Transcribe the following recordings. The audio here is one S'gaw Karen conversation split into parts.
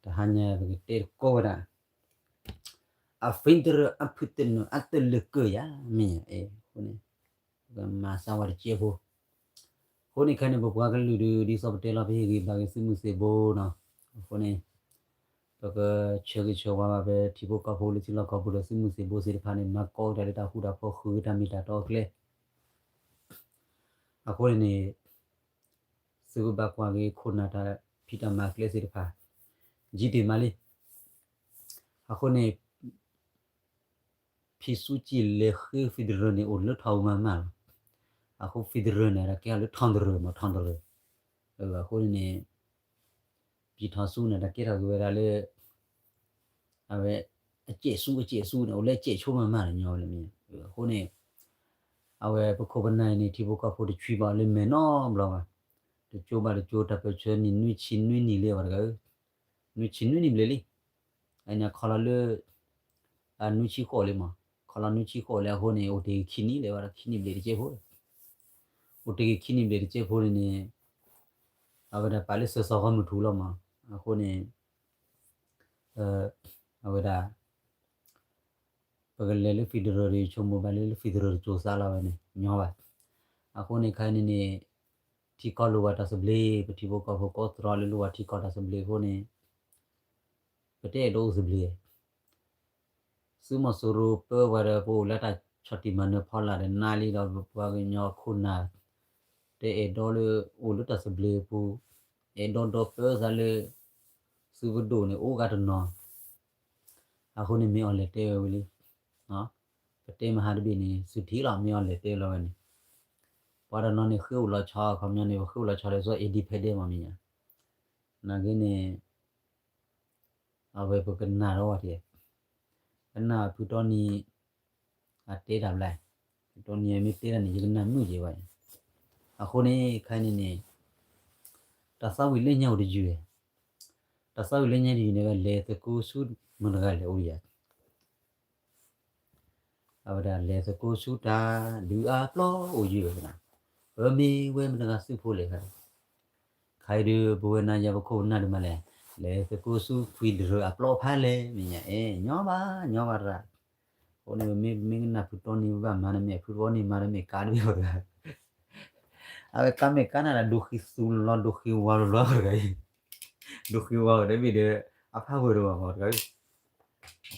တဟါညါပကတဲတကိးဝဲဒၣ် အ federal အဖုတနုာ်အတလၢကၢၢ်ယၤ မ့ၢ်ယၤအဃိန့ၣ် ပကမၤစၢၤဝဲတကဲဖိ အဃိန့ၣ်ခဲန့ၣ် ပပှၤကလုာ်ဒုး ဒ်သိးပတဲလီၤ ပဟ့ၣ်ဂံၢ်ဘါက့ၤသုးမုၢ်သံၣ်ဘိနီၤ အဃိန့ၣ် ပကဆၢဂ့ၤဆၢဝါဘၣ်ဖဲထံဖိကီၢ်ဖိလၢထံလီၢ်ကီၢ်ပူၤဒီး သုးမုၢ်သံၣ်ဘိသ့ၣ်တဖၣ်န့ၣ် မၤကိးကဒါလၢတၢ်ဃူတၢ်ဖိး ဃုကဒါမ့ၢ်တၢ်တီအကျဲ အဃိန့ၣ်န့ၣ် သုကဘၣ်ကွၢ်က့ၤခိၣ်နၢ်တၢ်ဖံးတၢ်မၤအကျဲသ့ၣ်တဖၣ် ယံာ်တ့ၢ်မးလံ အဃိန့ၣ် ဖံးဆူကံၣ်လဲၤဃ့ federal န့ၣ် အိၣ်လၢထီၣ်အူမးမးလီၤ. အဃိ federal န့ၣ် တၢ်ကဲထီၣ်လၢထီၣ်တရၢၣ်မး ထီၣ်တရၢၣ် အဃိန့ၣ်န့ၣ် ဖံးထီၣ်ဆူန့ၣ် တၢ်ကဲထီၣ်က့ၤဝဲဒၣ်လၢ အဝဲ အစဲးဆူ အစဲးဆူန့ၣ် အိၣ်လၢအစဲးဆူမးမးန့ၣ်ညီဝဲလၢမ့ၢ် အဃိန့ၣ် အဝဲပခိၣ်ပနၢ်အံၤန့ၣ် ထံဖိကီၢ်ဖိတဆွံဘၣ်လၢမဲာ်နီတဘျီဘၣ်. တကၠိဘၣ်တကၠိ တၢ်ပၢၢ်ဆၢနံၣ်နွံဆံနွံနံၣ်လံဘၣ်တဂၤဧၢ, နွံဆံနွံနံၣ်ဘျဲၣ်လံ. အန့ၣ်ခီလီၤလၢ အနွံဆံဃိးလံမး, ခီလီၤနွံဆံဃိးလံအဃိန့ၣ် အိၣ်တ့ၢ်ခံနံၣ်လံ ဘၣ်ဒီးခံနံၣ်ဘျဲၣ်တကဲဖိ, အိၣ်တ့ၢ်ခံနံၣ်ဘျဲၣ်တကဲဖိန့ၣ်န့ၣ် အဝဲဒၣ်ပာ်လၢစၢၤစီၤဂီမုၢ်ထူလီၤမး, အဃိန့ၣ် အဝဲဒၣ် ပကလဲၤလၢ federal ဒီး ယဆိကမိၣ်ဘၣ်လၢ federal တကၠိစါလီၤဝဲန့ၣ် ညီဘၣ်. အဃိန့ၣ်ခဲအံၤန့ၣ်န့ၣ် ထံကီၢ်လိၣ်ဝဲတၢ်သဘျ့, ပထံဖိကီၢ်ဖိကိးသတြီလၢလိၣ်ဝဲထံကီၢ်တၢ်သဘျ့အဃိန့ၣ် ပတအဲၣ်ဒိးအိၣ်သဘျ့. သုးမီၤစိရိၤပၢဝဲဒီး ပအိၣ်လၢတၢ်ဆီၣ်တံၢ်မၤနၢၤဖီလာ်ဒီးနါလံဒီး ပပှၤကညီခိၣ်နၢ် တအဲၣ်ဒိးလၢအိၣ်လၢတၢ်သဘျ့အပူၤ, အဲၣ်ဒိးဒီးပၢသးလၢ သုးပဒိၣ်န့ၣ် အိၣ်ဂၤတနီၤ အဃိန့ၣ် မ့ၢ်အီၤလဲၤတဲဝဲဝံၤလံ. ပတဲမဟါတဘ့ၣ်န့ၣ် သုထံၣ်လီၤ မ့ၢ်အီၤလဲၤတဲလီၤဝဲန့ၣ်, ပှၤတနီၤန့ၣ် ဃ့အိၣ်လီၤဆီ အခီပညီန့ၣ် ပဃ့အိၣ်လီၤဆီဒီး စီၤ independent မ့ၢ်မ့ၢ်ညါ, နာ်က့န့ၣ် အဝဲပကနၣ်ဒီးဝဲတက့ၢ်, ကနၣ်ဖုတီနံၤ အတဲတၢ်ဘျါ, ဖုတီနံၤမ့ၢ်တဲတၢ်န့ၣ် ယကနၣ်မုာ်က့ၤဘၣ်. အဃိန့ၣ် ခဲအံၤန့ၣ်န့ၣ် တၢ်သးဝံၣ်လၢညါအိၣ်တယုၢ်, တၢ်သးဝံၣ်လၢညါတယုၢ်န့ၣ် လဲၤသကိးဆူမတၤတဂၤလဲၣ်အိၣ်ယၤ အဝဲဒၣ်လဲၤသကိးဆူတၢ်ဒုးအါပျီအိၣ်ယုၢ်ဝဲဒၣ်, ပမ့ၢ်ဝဲမတၤတဂၤသုးဖိလဲၣ်, ခါအံၤဒုး ပဝဲနၤယၤပခိၣ်ပနၢ်ဒုးမးလဲၣ်, လဲၤသကိးဆူ federal အပျီဖးလဲၣ် မ့ၢ်ညါအဲၣ် ညီဘၣ် ညီဘၣ်တရၣ်. အဃိန့ၣ် ပမ့ၢ် ပမ့ၢ်ကနၣ်ဖုတီနံၤ ပဘၣ်မၤတမ့ၢ် ဖုတီနံၤမၤတမ့ၢ်ကါတဘ့ၣ်ဘၣ်တဂၤ အဝဲကါမ့ၢ်ကါနၤဒီး ဒိၣ်ဃံးသူလီၤ ဒိၣ်ဃံးဝါလီၤလီၤတဂၤအံၤ, ဒိၣ်ဃံးဝါဝဲတဘ့ၣ်ဒီး အဖးဝဲတဘၣ်မးတဂၤအံၤ,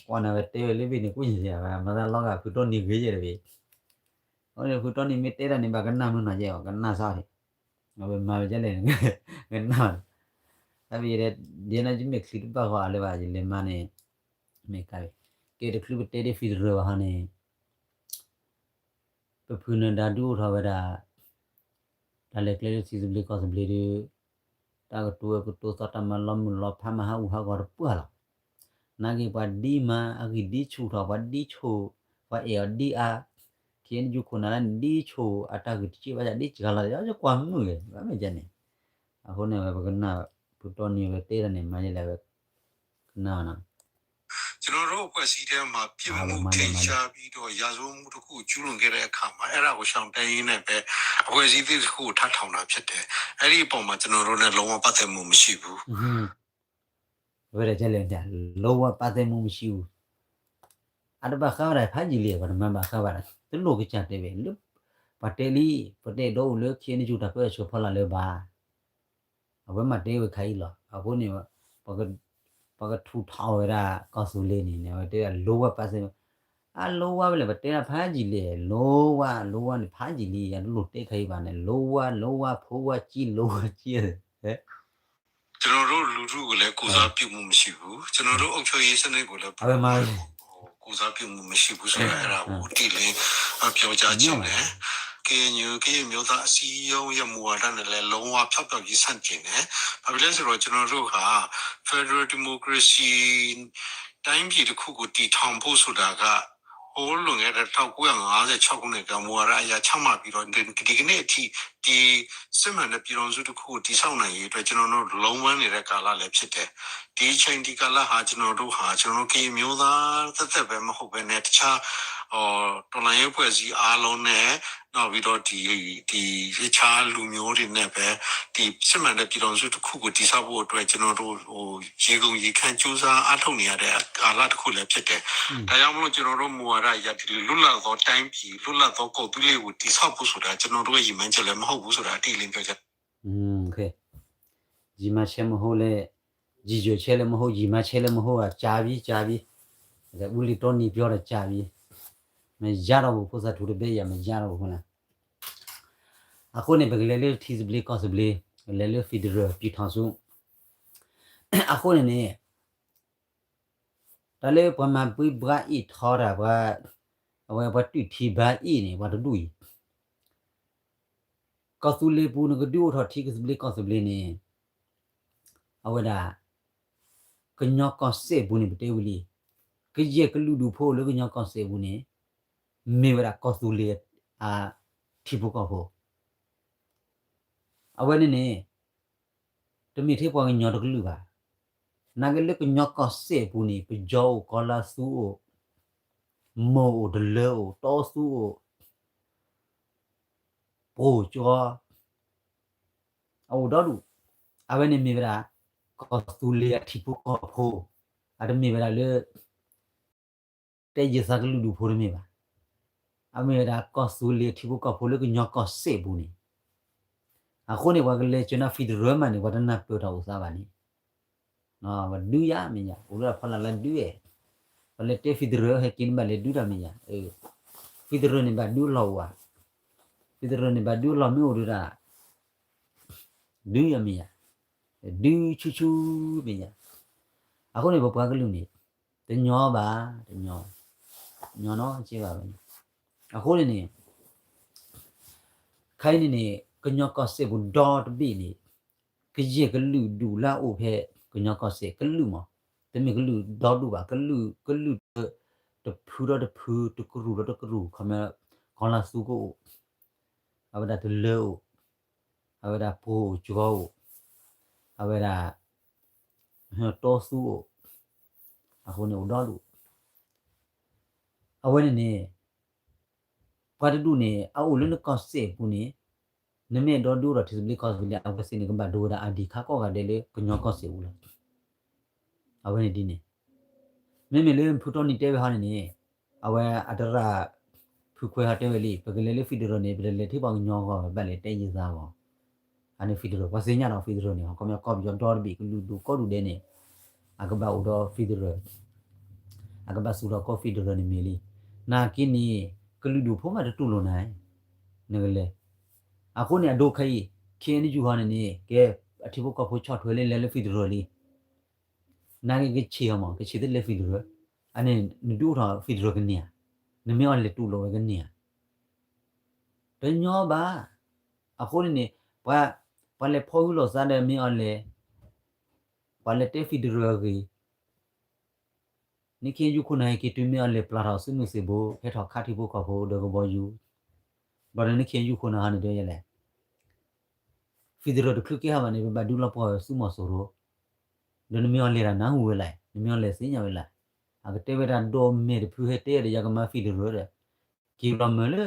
ကွၢ်နၤဝဲတဲဝဲလၢဘ့ၣ်န့ၣ် ကိးညါယၤဝဲ မၤသးလီၤဂာ်ဖုတီနံၤဂ့ၤယဲၢ်တဘ့ၣ်, အဃိန့ၣ် ဖုတီနံၤမ့ၢ်တဲတၢ်န့ၣ် ဘၣ်ကနၣ်မုာ်နီၤယဲၢ် ကနၣ်စ့ၢ်ကီး, အဝဲမၤဝဲဒ်လဲၣ်န့ၣ် ကနၣ်, တၢ်ဘၣ်ယဲဒၣ် ဒ်န့ၣ်ယမ့ၢ်ချံတဘၣ်ဃီအလၢဘၣ် ယလဲၤမၤန့ၣ် မ့ၢ်ကါ, ကဲတချုးပတဲဒ် federal ဘၣ်ဟီန့ၣ် ပဖုနၢၤဒါဒုးအိၣ်ထီၣ်ဝဲဒၣ် တၢ်လဲၤကျဲလၢထံသဘျ့ကီၢ်သဘျ့ဒီး တၢ်ကတိၤဝဲကတိၤသီ တၢ်မၤလီၤမုၢ်လီၤဖး မၤဟးဂူာ်ဟးဂီၤတပှၢ်လီၤ. နာ်က့ပှၤဒ်မၤအဂံၢ်ဒ်ဆူၣ်ထီၣ် ပှၤဒ်ဆိၣ် ပှၤအဲၣ်အီၤဒ်အါ, ခံယူခိၣ်နၢ်လၢန့ၣ် ဒ်ဆိၣ်အတၢ်ဂ့ၢ်တစံးဘၣ်ယၤ ဒ်စှၤလီၤ ယကွၢ်မုာ်ဂ့ၤ ဘၣ်မ့ၢ်ကဲန့ၣ်, အဃိန့ၣ်ဝဲပကနၣ် ဖုတီနံၤဝဲတဲတၢ်န့ၣ် မၤယဲလဲၣ်ဝဲ ကနၣ် ကျွန်တော်တို့အဖွဲ့အစည်းထဲမှာ ပြစ်မှုထင်ရှားပြီးတော့ ရာဇဝတ်မှုတစ်ခုကို ကျူးလွန်ခဲ့တဲ့အခါမှာ အဲ့ဒါကို ရှောင်တိမ်းရင်းနဲ့ပဲ အဖွဲ့အစည်းသစ်တစ်ခုကို ထပ်ထောင်တာဖြစ်တယ်။ အဲ့ဒီအပေါ်မှာ ကျွန်တော်တို့နဲ့ လုံးဝပတ်သက်မှုမရှိဘူး။ ဝဲဒၣ်ကလဲၣ် လုံးဝပတ်သက်မှုမရှိဘူး. အတဘၣ်ဃးဝဲဒၣ် ဖးယံာ်လံ ပှၤတမၤဘၣ်ဃးဘၣ်ဒီး တလိၣ်ကစၢ်တဲဝဲ လၢ ပှၤတဲလံ ပတဲဒီးအိၣ်လၢ ခ့ၣ်အဲၣ်ယူၣ် တၢ်ပၢဆှၢဖီလာ်လၢၤဘၣ်. အဝဲမၤတဲဝဲခါအံၤလီၤ. အဃိန့ၣ် ပကထူးထီၣ်ဝဲဒၣ်ကီၢ်သူလ့ၤန့ၣ် အဝဲတဲဒၣ် လုံးဝပတ်သက်မှု အ လုံးဝ ဝဲလဲၣ် ပတဲဒၣ်ဖးယံာ်လံ လုံးဝ လုံးဝ န့ၣ် ဖးယံာ်လံ ယတလိၣ်တဲခဲအံၤဘၣ်န့ၣ် လုံးဝ လုံးဝ ဖိဝါ ကြီး လုံးဝ ကြီး ကျွန်တော်တို့လူထုကိုလည်းကိုယ်စားပြုမှုမရှိဘူး။ ကျွန်တော်တို့အုပ်ချုပ်ရေးစနစ်ကိုလည်း အဝဲမၤ ကိုယ်စားပြုမှုမရှိဘူးဆိုတာ အဲ့ဒါကိုတိတိလင်းလင်းပြောကြားချင်တယ်။ ကရင်ကရင်မျိုးသားအစည်းအရုံးရဲ့မူဝါဒနဲ့လည်းလုံးဝဖျောက်ဖျက်ပြီးဆန့်ကျင်တယ်။ ဘာဖြစ်လဲဆိုတော့ကျွန်တော်တို့က Federal Democracy တိုင်းပြည်တစ်ခုကိုတည်ထောင်ဖို့ဆိုတာက ဟိုးလွန်ခဲ့တဲ့ထောင့်ကိုးရာငါးဆယ့်ခြောက်ခုနှစ်ကမူဝါဒအရချမှတ်ပြီးတော့ဒီကနေ့အထိဒီစစ်မှန်တဲ့ပြည်ထောင်စုတစ်ခုကိုတည်ဆောက်နိုင်ရေးအတွက်ကျွန်တော်တို့လုံးပမ်းနေတဲ့ကာလလည်းဖြစ်တယ်။ ဒီအချိန်ဒီကာလဟာကျွန်တော်တို့ဟာကျွန်တော်တို့ကရင်မျိုးသားသက်သက်ပဲမဟုတ်ဘဲနဲ့တခြား ဒီး တော်လှန်ရေးအဖွဲ့အစည်းအားလုံးနဲ့ နောက်ပြီးတော့ ဒီ ဒီ တခြားလူမျိုးတွေနဲ့ပဲ ဒီစစ်မှန်တဲ့ပြည်ထောင်စုတစ်ခုကိုတည်ဆောက်ဖို့အတွက် ကျွန်တော်တို့ ဟို ရေကုန်ရေခမ်းကြိုးစားအားထုတ်နေရတဲ့ကာလတစ်ခုလည်းဖြစ်တယ်။ ဒါကြောင့်မလို့ ကျွန်တော်တို့မူဝါဒအရ ဒီလိုလွတ်လပ်သောတိုင်းပြည် လွတ်လပ်သောကော်သူလ့ကိုတည်ဆောက်ဖို့ဆိုတာ ကျွန်တော်တို့ရဲ့ရည်မှန်းချက်လည်းမဟုတ်ဘူးဆိုတာ အတိအလင်းပြောချင်တယ်။ ရည်မှန်းချက်မဟုတ်လဲ ရည်ရွယ်ချက်လည်းမဟုတ် ရည်မှန်းချက်လည်းမဟုတ် ကြာပြီ ကြာပြီ ဦးလေးတော်နေပြောတာကြာပြီ မရတော့ဘူး ဖိသၣ်ထူတဘဲယၤ မရတော့ဘူး အဃိန့ၣ် ပကလဲၤလၢထံသဘျ့ကီၢ်သဘျ့ ကလဲၤလၢ federal ပြည်ထောင်စု အဃိန့ၣ်န့ၣ် တၢ်လၢပှၤမၤဘှံးဘှါအ့ၣ်ထီတၢ် ပှၤ အဝဲပှၤတူၢ်ထံဘါအ့ၣ်န့ၣ် ပှၤတဒူၣ်အံၤ ကီၢ်သူလ့ၤပူၤနကဒုးအိၣ်ထီၣ်ထံကသဘျ့ကီၢ်သဘျ့န့ၣ် အဝဲဒၣ် ကညီကီၢ်စဲၣ်ပူၤန့ၣ် ပတဲဝံၤလံ ကယဲၢ်ကလုာ်ဒူၣ်ဖိလၢကညီကီၢ်စဲၣ်ပူၤန့ၣ် မ့ၢ်ဝဲဒၣ်ကီၢ်သူလ့ၤအထံဖိကီၢ်ဖိ အဝဲန့ၣ်န့ၣ် တမ့ၢ်ထဲပှၤကညီတကလုာ်ဘၣ်. နာ်က့လၢကညီကီၢ်စဲၣ်ပူၤန့ၣ် ပယီၤအိၣ် ကီၤလၤသူအိၣ် မိၢ်အိၣ် တလၢအိၣ် တီသူအိၣ် ပှိၢ်ကီ အအိၣ်ဒီဒူၣ် အဝဲန့ၣ်မ့ၢ်ဝဲဒၣ် ကီၢ်သူလ့ၤအထံဖိကီၢ်ဖိ အတမ့ၢ်ဝဲဒၣ်လၢ တဲယသးကလုာ်ဒူၣ်ဖိတမ့ၢ်ဘၣ်. အမ့ၢ်ဝဲဒၣ်ကီၢ်သူလ့ၤအထံဖိကီၢ်ဖိလၢကညီကီၢ်စဲၣ်ပူၤန့ၣ် အဃိန့ၣ် ပှၤကလဲၤကၠၢနၤ federal မးန့ၣ် ပှၤတနၢ်ပၢၢ်တၢ်အိၣ်သးဘၣ်န့ၣ် ပှၤဒုးယၤမ့ၢ်ယၤ အိၣ်လၢဖီလာ်လၢဒုးအဲၣ် ပှၤလဲၤတဲ federal ဟဲက့ၤန့ၣ်ဘၣ်လဲၤဒုးတၢ်မ့ၢ်ယၤ federal န့ၣ်ဘၣ်ဒုးအလီၢ်အိၣ်ဧါ federal န့ၣ်ဘၣ်ဒုးအလီၢ်မ့ၢ်အိၣ်ဒုးတၢ် ဒုးယၤမ့ၢ်ယၤ ဒုးဆူၣ်ဆူၣ်မ့ၢ်ယၤ အဃိန့ၣ် ပပှၤကလုာ်န့ၣ် တညီဘၣ် တညီ ညီနီၢ်က့ဘၣ်ဝဲန့ၣ် အဃိန့ၣ်န့ၣ် ခဲအံၤန့ၣ်န့ၣ် ကညီကီၢ်စဲၣ်ပူၤဒီတဘ့ၣ်န့ၣ် ကယဲၢ်ကလုာ်ဒူၣ်လၢအအိၣ်ဖဲကညီကီၢ်စဲၣ် ကလုာ်မး တမ့ၢ်ကလုာ်ဒီဒူၣ်ဘၣ် ကလုာ် ကလုာ် တဖုဒီးတဖု တကရူၢ်ဒီးတကရူၢ် ခီမ့ၢ် ကီၤလၤသူကအိၣ် အဝဲဒၣ်တလၢအိၣ် အဝဲဒၣ်ပှိၢ်အိၣ်ကီၤအိၣ် အဝဲဒၣ် တီသူအိၣ် အဃိန့ၣ်အိၣ်ဒီဒူၣ် အဝဲန့ၣ်န့ၣ် ပှၤတဒူၣ်န့ၣ် အအိၣ်လၢနကီၢ်စဲၣ်ပူၤန့ၣ် နမ့ၢ်အဲၣ်ဒိးဒုးအိၣ်ထီၣ်ထံသဘျ့ကီၢ်သဘျ့ အဝဲသ့ၣ်န့ၣ် ကဘၣ်ဒိဝဲဒၣ် ID ခါကိးဂၤဒဲးလၢကညီကီၢ်စဲၣ်ပူၤလီၤ. အဝဲန့ၣ်ဒ်န့ၣ် မ့မ့ၢ်လၢဖုတီနံၤတဲဝဲဟီန့ၣ်န့ၣ် အဝဲအတရၣ် ဖုခွဲးဟီတဲဝဲလံ ပကလဲၤလၢ federal န့ၣ် ပတလဲၤထံပှၤကညီအဂီၢ်ဘၣ် ဘၣ်လဲၤတဲယသးအဂီၢ် အန့ၣ် federal ပှၤသ့ၣ်ညါဒီး federal န့ၣ် ခီမ့ၢ်ကီၢ်ပယီၤဒီတဘ့ၣ် ကလုာ်ဒူၣ်ကိးဒူၣ်ဒဲးန့ၣ် အကဘၣ်အိၣ်ဒီး federal အကဘၣ်သူၣ်ထီၣ်ကီၢ် federal န့ၣ်မ့ၢ်လံ. နာ်က့န့ၣ် ကလုာ်ဒူၣ်ဖိမးတတူၢ်လိာ်နၤ နကလဲၤ အဃိန့ၣ် အဒိခဲအံၤ ခ့ၣ်အဲၣ်ယူၣ်ဟီန့ၣ်န့ၣ် ကဲ အထံဖိကီၢ်ဖိဆီၣ်ထွဲလၢလဲၤလၢ federal လံ နာ်က့ကဆံးအီၤမး ကဆံးတလဲ federal အန့ၣ် နဒုးအိၣ်ထီၣ် federal ကန့ၢ်ဧါ နမ့ၢ်အီၤလဲၤတူၢ်လိာ်ဝဲကန့ၢ်ဧါ တညီဘၣ်. အဃိန့ၣ်န့ၣ် ပှၤ ပှၤလဲၤဖီၣ်ဟုလိာ်သးဒီးမ့ၢ်အီၤလဲၤ ပှၤလဲၤတဲ federal အဂ့ၢ် နခ့ၣ်ယူၣ်ခိၣ်နၢ်ဟဲက့ၤတုၤမ့ၢ်အီၤလဲၤပျၢ်ထီၣ် သုးမုၢ်သံၣ်ဘိ ဟဲထီၣ်ခးထံဖိကီၢ်ဖိဒီးကဘီယူၤ ဘၣ်ဒီးနခ့ၣ်ယူၣ်ခိၣ်နၢ်ဟီန့ၣ်တဲယဲလဲၣ် federal တချုးကဲဟီဘၣ်န့ၣ် ပဘၣ်ဒုးလီၤပှီၢ်သုးမီၤစိရိၤ ဒီးနမ့ၢ်အီၤလဲၤတၢ်နၢ်ဟူဝဲလဲၣ် နမ့ၢ်အီၤလဲၤသ့ၣ်ညါဝဲလဲၣ် အကတဲဝဲဒၣ်ဒီးမဲာ်တဖုဟဲတဲဒီးယကမၤ federal ဒီး က့ၤလီၤမၢလၢ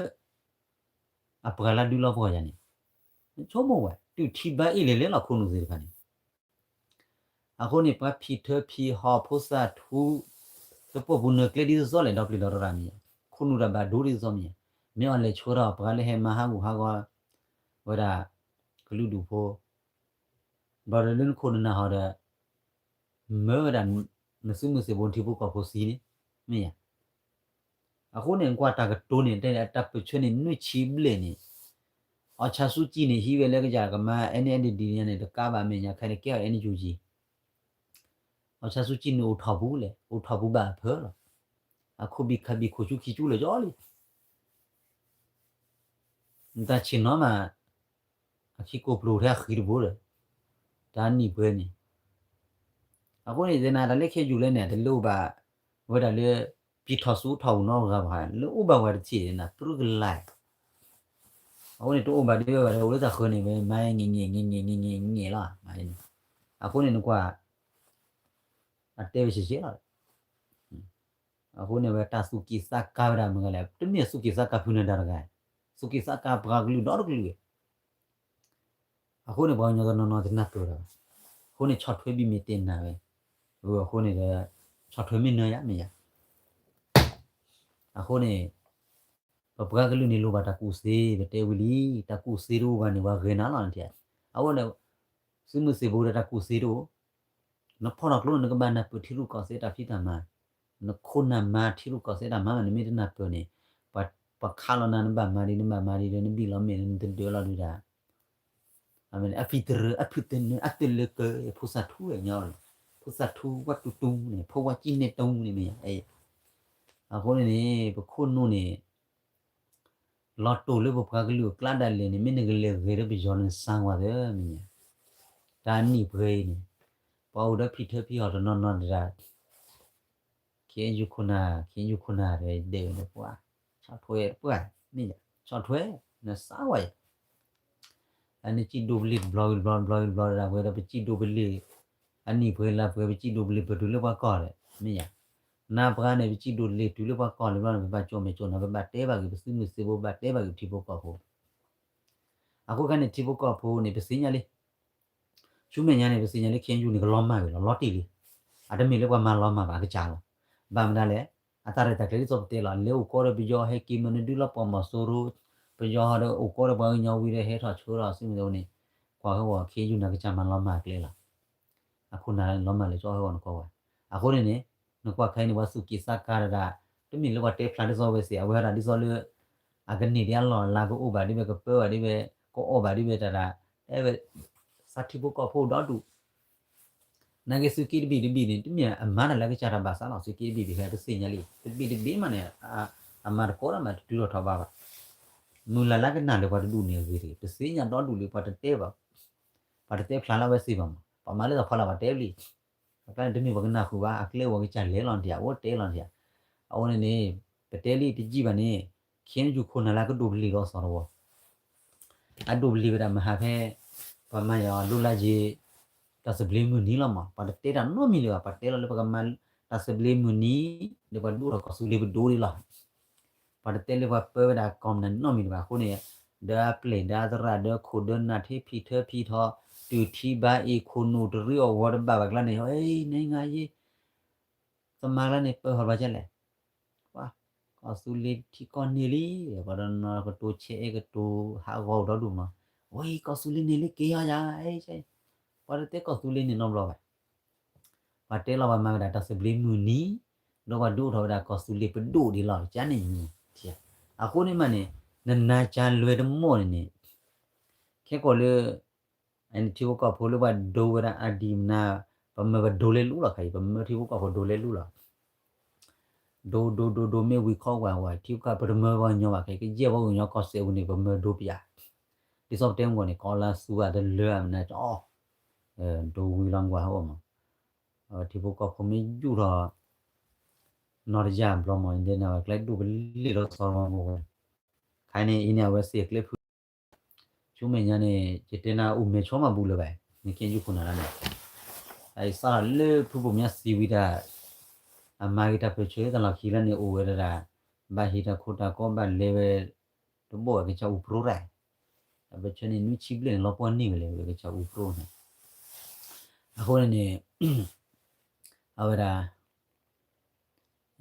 အပှၤလၢဒုးလီၤပှီၢ်ယၤန့ၣ် ဆိကမိၣ်ဝဲ တူၢ်ထံဘါအ့ၣ်လဲၤလဲၤလီၤခိၣ်နူာ်သ့ၣ်တဖၣ်န့ၣ် အဃိန့ၣ် ပှၤဖံးထၢဖံးဟီၣ်ဖိသၣ်ထူ သပှၢ်ပူၤနၢၤကျဲဒ်သိးသိးလဲၣ် ဒီပျံၤဒီတရၣ်မ့ၢ်ယၤ ခိၣ်နူာ်တၢ်ဘၣ်ဒိဒ်သိးမ့ၢ်ယၤ မ့ၢ်အီၤလဲၤဆှၢထီၣ်ပှၤလၢဟဲမၤဟးဂူာ်ဟးဂီၤ ဝဲဒၣ် ကလုာ်ဒူၣ်ဖိ ဘၣ်ဒီးလၢနခိၣ်နနၢ်ဟီဒီး မၢဝဲဒၣ် နသုးမုၢ်သံၣ်ဘိထံဖိကီၢ်ဖိသံန့ၣ် မ့ၢ်ယၤ အဃိန့ၣ် ကွၢ်တၢ်ကတိၤန့ၣ် တဲအတၢ်ပၢၢ်ဆၢန့ၣ် နွံဆံဘျဲၣ်န့ၣ် အီၣ်ဆၣ်စူကၠံန့ၣ် ဟံးဝဲလၢကယၤကမၤ အဲန့ၣ်အဲဒ်ဒ်န့ၣ် တကးဘၣ်မဲာ်ညါခဲန့ၣ် ကဲအီၤ အဲန့ၣ်ယူကၠံ အီၣ်ဆၣ်စူကၠံန့ၣ်အိၣ်ထီၣ်ပူၤလဲၣ် အိၣ်ထီၣ်ပူၤဘၣ်အဖၢလီၤ အခိၣ်ဘံၣ်ခးဘံၣ်ခိၣ်ဆူခံဆူလၢာ်ကၠီလံ နတၢ်ဆ့ၣ်နီၤမး အခံကိၣ်ပျိၢ်ထဲအဃံတဘိဒီး တၢ်နံၣ်ပှဲၤန့ၣ် အဃိန့ၣ် သနာ်တၢ်လၢခဲယူၢ်လဲၣ်န့ၣ် တလိၣ်ဘၣ် ဝဲဒၣ်လၢ ပံၤထီၣ်ဆူထီၣ်ပူၤနီတဂၤဘၣ် လၢအိၣ်ဘၣ်ဝဲတထံၣ်န့ၣ် ပြူကလါ အဃိန့ၣ် တအိၣ်ဘၣ်ဒ်ဝဲဘၣ်ဒီး အိၣ်လၢတၢ်ဃၢၤန့ၣ် ဝဲမၤငဲၤငဲၤငဲၤငဲၤငဲၤငဲၤလီၤ အဃိန့ၣ်နကွၢ် အတဲဝဲဆံးဆံးလီၤ အဃိန့ၣ်ဝဲတၢ်သူၣ်က့ၣ်သးကါဝဲဒၣ်မ့ၢ်ဂ့ၤလဲၣ်, တမ့ၢ်သူၣ်က့ၣ်သးကါဖုနၢၤတၢ်တဂၤ, သူၣ်က့ၣ်သးကါပှၤကလုာ်ဒီတကလုာ် အဃိန့ၣ် ပှၤကညီတနီၤနီၤတနၢ်ပၢၢ်ဒီး, အဃိန့ၣ် ဆီၣ်ထွဲဘံၣ်မ့ၢ်တဲနၤဝဲ, အဃိန့ၣ်ဒီး ဆီၣ်ထွဲမ့ၢ်နၢၤယါမ့ၢ်ယါ, အဃိန့ၣ် ပပှၤကလုာ်န့ၣ်လိၣ်ဘၣ်တၢ်ကူၣ်သ့, ပတဲဝံၤလံ, တၢ်ကူၣ်သ့တအိၣ်ဘၣ်န့ၣ် ပှၤဂဲၤနၤလီၤနထံၣ်, အဃိန့ၣ် သုးမုၢ်သံၣ်ဘိဒီးတၢ်ကူၣ်သ့တအိၣ်, နဖီၣ်ထီၣ်ကျိန့ၣ် နကဘၣ်နၢ်ပၢၢ်ထံရူၢ်ကီၢ်သဲးတၢ်ဖံးတၢ်မၤ, နခိၣ်နၢ်မၤထံရူၢ်ကီၢ်သဲးတၢ်မၤမး နမ့ၢ်တနၢ်ပၢၢ်န့ၣ်, ပှၤခးလီၤနၤ နဘၣ်မၤဒ် နဘၣ်မၤဒ်ဒီး နဘံၣ်လီၤမ့ၣ် နတဒၢလီၤဒုးဒၣ် အဖံတရၢ အဖုတနၢ အတလၢကၢ ဖိသၣ်ထူဝဲညီ, ဖိသၣ်ထူဝဲတူတူန့ၣ် ဖိဝဲကံၣ်န့ၢ်တူန့ၣ်မ့ၢ်, အဃိန့ၣ်န့ၣ် ပခိၣ်နူာ်န့ၣ် လီၤတိၢ်လၢပပှၤကလုာ်အကျါဒၣ်လဲာ်န့ၣ် မ့ၢ်နကလဲၤဂဲၤဒီးပယီၤန့ၣ် နစါဝဲသ့မ့ၢ်, တၢ်နံၣ်ပှဲၤအံၤန့ၣ် ပှၤအိၣ်ဒီးဖံထၢဖံဟီၣ်တနီၤနီၤတဒၣ် ခ့ယုၢ်ခိၣ်နၢ် ခ့ယုၢ်ခိၣ်နၢ်ဒီးဒဲးဝဲန့ၣ်ပှၤ, ဆီၣ်ထွဲပှၤ, မ့ၢ်ယါ, ဆီၣ်ထွဲ, နစါဝဲယါ, အန့ၣ်စံၣ်ဒိးပလ့ၤတဘျီဝံၤတဘျီတဘျီဝံၤတဘျီဒၣ်ဝဲဒီး ပစံၣ်ဒိးပလ့ၤ, အနံၣ်ပှဲၤလါပှဲၤ ပစံၣ်ဒိးပလ့ၤပတုၤလၢပှၤကီၢ်ဒီး မ့ၢ်ယါ, နၤပှၤန့ၣ် ပစံၣ်ဒိးပလ့ၤတုၤလၢပှၤကီၢ်လံဘျီန့ၣ် ပဘၣ်ကၠီၣ်မဲာ်ကၠီၣ်နၤ ပဘၣ်တဲဘၣ်က့ၤ ပသုးမုၢ်သံၣ်ဘိဘၣ်တဲဘၣ်က့ၤပထံဖိကီၢ်ဖိ အဃိခါန့ၣ် ထံဖိကီၢ်ဖိန့ၣ် ပသ့ၣ်ညါလံ ဆူမဲာ်ညါန့ၣ် ပသ့ၣ်ညါလၢ ခ့ယုၢ်န့ၣ် ကလီၤမၢ်ဝံၤလီၤ လီၤတံၢ်လံ. အတမ့ၢ်လၢပှၤမၤလီၤမၢ်ဘၣ် အကစၢ်လီၤ. ဘၣ်မနုၤလဲၣ်, အတၢ်ရဲၣ်တၢ်ကျဲၤဒ်သိးပတဲလီၤ လဲၤအိၣ်ကီးဒီးပယီၤ ဟဲက့ၤမၤနုၤဒုလီၤ ပှၤမီၤစိရိၤ, ပယီၤဒီးအိၣ်ကီးဒီးပှၤကညီဝံၤဒီး ဟဲထီၣ်ဆှၢလီၤ သုးမုၢ်သံၣ်ဘိန့ၣ်, ကွၢ်ဃီဝဲ ခ့ယုၢ်န့ၣ်ကစၢ်မၤလီၤမၢ်ကျဲလီၤ. အခိၣ်နၢ်လီၤမၢ်လၢကၠီဟဲဂီၤနခီဝဲ. အဃိန့ၣ်န့ၣ်, နကွၢ်ခဲအံၤန့ၣ် ပှၤသူၣ်က့ၣ်သးကါတဒၣ်, တမ့ၢ်လၢပှၤတဲဖျါဒ်သိးဝဲသ့ၣ် အဝဲဒၣ်ဒ်သိးလၢ အကန့ၢ်ဒ်အလီၢ်အလၤ ကအိၣ်ဘၣ်ဒ်ဝဲ ကပၢဘၣ်ဒ်ဝဲ ကအီၣ်ဘၣ်ဒ်ဝဲတဒၣ်, အဲဝဲ သးထံဖိကီၢ်ဖိဒီဒူၣ် နာ်က့သုးက့တဘ့ၣ်တဘ့ၣ်န့ၣ် တမ့ၢ်အမၤတၢ်လၢအကစၢ်တၢ်ဘၣ်ဆၣ်လီၤ. သုးက့တဘ့ၣ်တဘ့ၣ် ပသ့ၣ်ညါလံ. တဘ့ၣ်တဘ့ၣ်မးန့ၣ် အမၤတကိးတၢ်မး တတုၤထီၣ်ထီဘၣ်ဘၣ်. မုၢ်လၢ်လၢကနၣ်လၢပှၤတဒူၣ်န့ၣ်အဂ့ၢ်တဂ့ၤ, ပသ့ၣ်ညါဒီဒူၣ်လံ ပှၤတတဲဘၣ်, ပှၤတတဲဖျါလၢအဝဲသ့ၣ်ဘၣ်မး, ပှၤမၤလၢတၢ်ဖီလာ်ပှၤတဲလံ. အကျါန့ၣ် တမ့ၢ်ပှၤကနၣ်ဃုာ်ဘၣ်, အကျဲအိၣ်ပှၤကစၢ်လဲၤလီၤနထံၣ်, အအိၣ်တဲလီၤနထံၣ်. အဝဲန့ၣ်န့ၣ် ပတဲလံတယံာ်ဘၣ်န့ၣ်, ခ့ယုၢ်ခိၣ်နၢ်လၢအကဒိးပလ့ၤဒီး စီၤတဝီ အဒိးပလ့ၤဝဲဒၣ်မဟါဖဲ ပှၤမၤယၤအီၤဒိလၢယ့ၤ တၢ်သဘျ့မုၢ်နံၤလီၤမး, ပှၤတတဲတၢ်နီတမံၤလၢၤဘၣ်, ပှၤတဲလီၤလၢပကမၤတၢ်သဘျ့မုၢ်နံၤ ဒီးပှၤဒုးအိၣ်ထီၣ်ကီၢ်သူလ့ၤပဒိၣ်ဒံးလီၤ. ပှၤတတဲလၢပှၤပၢဝဲဒၣ်ကီၢ်မနုၤနီတမံၤလၢၤဘၣ်. အဃိန့ၣ် ဒီးအပျဲၢ်ဒီးအသရၣ်ဒီးခိၣ်ဒီးနၢ်ထံဖံထၢဖံထီ တုၤထံဘါအ့ၣ်ခိၣ်နူာ်တရံးအီၣ်ဂီၤတဘၣ်ဘၣ်ကျါန့ၣ်, ဟဲ နံၤငါယ့ သမါကျါန့ၣ် ပၢဟီၣ်ဘၣ်ကလဲၣ်, ပှၤ ကီၢ်သူလ့ၤထံကီၢ်န့ၢ်လံ, ပှၤတနီၤကတိၤဆဲးအဲၣ်ကတိၤဟးဂီၤအိၣ်ဒီဒူၣ်မး, ဝဲကီၢ်သူလ့ၤန့ၢ်လံက့ၤအီၤယၤ, ပှၤတတဲကီၢ်သူလ့ၤန့ၢ်နီတဘျီဘၣ်. ပှၤတဲလီၤပှၤမၤဝဲဒၣ်တၢ်သဘျ့မုၢ်နံၤ, ဒီးပှၤဒုးအိၣ်ထီၣ်ဝဲဒၣ်ကီၢ်သူလ့ၤပဒိၣ်ဒံးလီၤ, ကန့ၣ်မံၤ, အဃိန့ၣ်မးန့ၣ်, နနာ်ကၢ်လွဲတမီၢ်န့ၣ်န့ၣ်, ခဲကီၢ်လၢ ထံဖိကီၢ်ဖိလၢပှၤဒိဝဲဒၣ်အါဒံမနၤ, ပမၢပဒိလဲလူလီၤခါအံၤ, ပမၢထံဖိကီၢ်ဖိဒိလဲလူလီၤ. ဒိဒိဒိဒိမ့ၢ်ဝံၤခီဝဲဝဲ ထံဖိကီၢ်ဖိပတမၢပှၤကညီဘၣ်ခါအံၤ, ကယဲၢ်ပှၤကညီကီၢ်စဲးဝံၤန့ၣ် ပမၢဒိပယၤ, ဒ်သိးပတဲမ့ၢ်ဂီၢ်န့ၣ် ကီလါသူဝဲတလၢအမနၤကီ, ဒိဝံၤလီၤကွၢ်ဟဲအိၣ်မး, ထံဖိကီၢ်ဖိမ့ၢ်ယူၢ်ထီၣ် နီၢ်တယၢ်ဘျီမး ဒ်န့ၣ်ဝဲကျဲဒိၣ်ပလ့ၤလီၤစီၤမီၤမူဝဲ, ခါအံၤန့ၣ် အံၤန့ၣ် အဝဲသ့ၣ်အကျဲဖု ဆူမဲာ်ညါန့ၣ် ယတဲနၤအိၣ်မဲာ်ဆီမးဘူးလၢၤဘၣ်, နခ့ယုၢ်ခိၣ်နၢ်လၢန့ၣ်, အစးထီၣ်လၢဖုဘိၣ်မၠါသံဝံၤတၢ်, အမၤဂ့ၤတၢ်ပၢၢ်ဆၢတၢ်လီၢ်ခံလၢန့ၣ်အိၣ်ဝဲဒၣ်, ဘၣ်ဟံးတၢ်ခိတၢ်ကီဘၣ်လဲၤဝဲ, တဘိၣ်ဝဲကစၢ်အူပြိတၢ်, အပၢၢ်ဆၢန့ၣ်နွံဆံဘျဲၣ်န့ၣ် လီၤပှီၢ်န့ၢ်ဝဲလဲၣ်ဝဲကစၢ်အူပြိန့ၣ်, အဃိန့ၣ်န့ၣ်, အဝဲဒၣ်